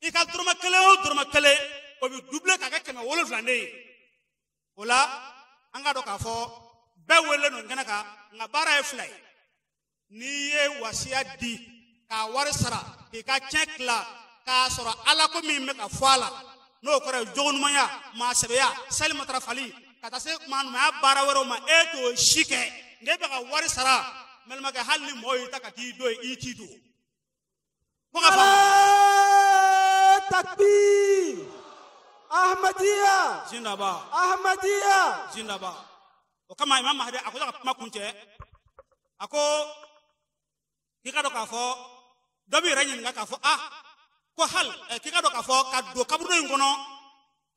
I ka dɔrɔmɛ kelen o dɔrɔmɛ kelen o bɛ double k'a kɛ 700 de ye. O la an k'a dɔn k'a fɔ bɛɛ welelen don kɛnɛ kan, nka baara ye fila ye. N'i ye wasiya di k'a wari sara k'i ka tiɲɛ tila k'a sɔrɔ Ala ko min bɛ ka fɔ a la, n'o kɔrɔ ye jogoɲumanya, maasɛbɛya, sali matarafali, ka taa se maaɲumanya baara wɛrɛw ma, e t'o si kɛ, nka e bɛ ka wari sara. N balimakɛ, hali ni mɔgɔw y'i ta ka t'i don yen, i t'i don. Ko ka faamu. Takbir! Ahmadiyya! Zindaba! Ahmadiyya! Zindaba! O kama Imam Mahdi a ko ka kuma kuncɛ, a ko k'i ka dɔn k'a fɔ dɔ b'i yɛrɛ ɲininka k'a fɔ ah ko hali k'i ka dɔn k'a fɔ ka don kaburudo in kɔnɔ,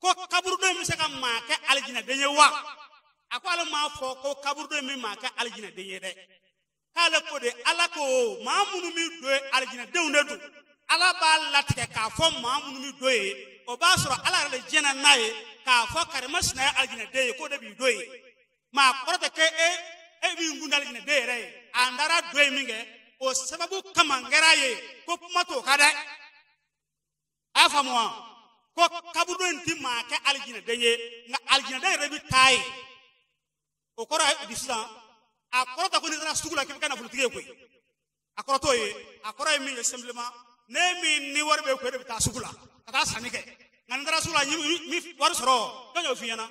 ko kaburudo in bɛ se ka maa kɛ alijinɛden ye wa? A ko ale m'a fɔ ko kaburudo in bɛ maa kɛ alijinɛden ye dɛ, k'ale ko de Ala ko maa minnu bɛ don yen alijinɛdenw de don. Ala b'a latigɛ k'a fɔ maa minnu bɛ don yen, o b'a sɔrɔ Ala yɛrɛ de jɛnna n'a ye k'a fɔ karimasina ye alijinɛden ye, k'o de b'i don yen. Maa kɔrɔ tɛ k'e e b'i kun da alijinɛden yɛrɛ ye, a n taara don yen min kɛ o sababu kama n kɛra ye, ko kuma t'o kan dɛ. A y'a faamu wa? Ko kaburudo in ti maa kɛ alijinɛden ye, nka alijinɛden yɛrɛ bɛ taa yen. O kɔrɔ ye di sisan? A kɔrɔ tɛ ko n'i taara sugu la k'i bɛ kɛ nafolotigi ye koyi. A kɔrɔ t'o ye. A kɔrɔ ye min ye simplement, ne min ni wari bɛ kun, e de bɛ taa sugu la ka taa sanni kɛ. Nka n'i taara sugu la ni wari sɔrɔ, jɔn y'o f'i ɲɛna?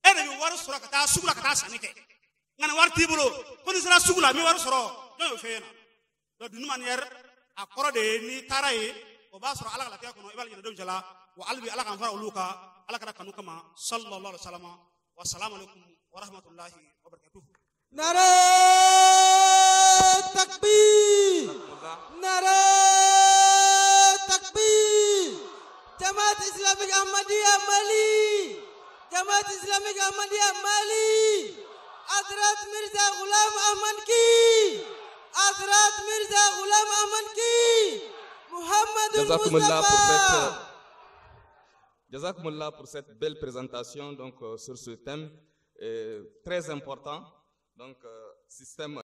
E de bɛ wari sɔrɔ ka taa sugu la ka taa sanni kɛ. Nka ni wari t'i bolo, ko n'i sera sugu la n bɛ wari sɔrɔ, jɔn y'o f'e ɲɛna? Donc d'une manière, a kɔrɔ de ye n'i taara yen, o b'a sɔrɔ Ala ka latigɛ kɔnɔ i b'a alijinɛdenw cɛla. Wa hali bi Ala k'an fara olu kan, Ala kɛra kanu kama, sallallahu alaihi wa sallam. Wa salamu alaikum wa rahmatulahi wa barakatuhu. Nare takbir! Nare takbir! Jamaat Islamique Ahmadiyya Mali! Jamaat Islamique Ahmadiyya Mali! Hazrat Mirza Ghulam Ahmad ki! Hazrat Mirza Ghulam Ahmad ki! Muhammadul Mustafa! Jazakumullah pour cette belle présentation donc, sur ce thème très important, donc système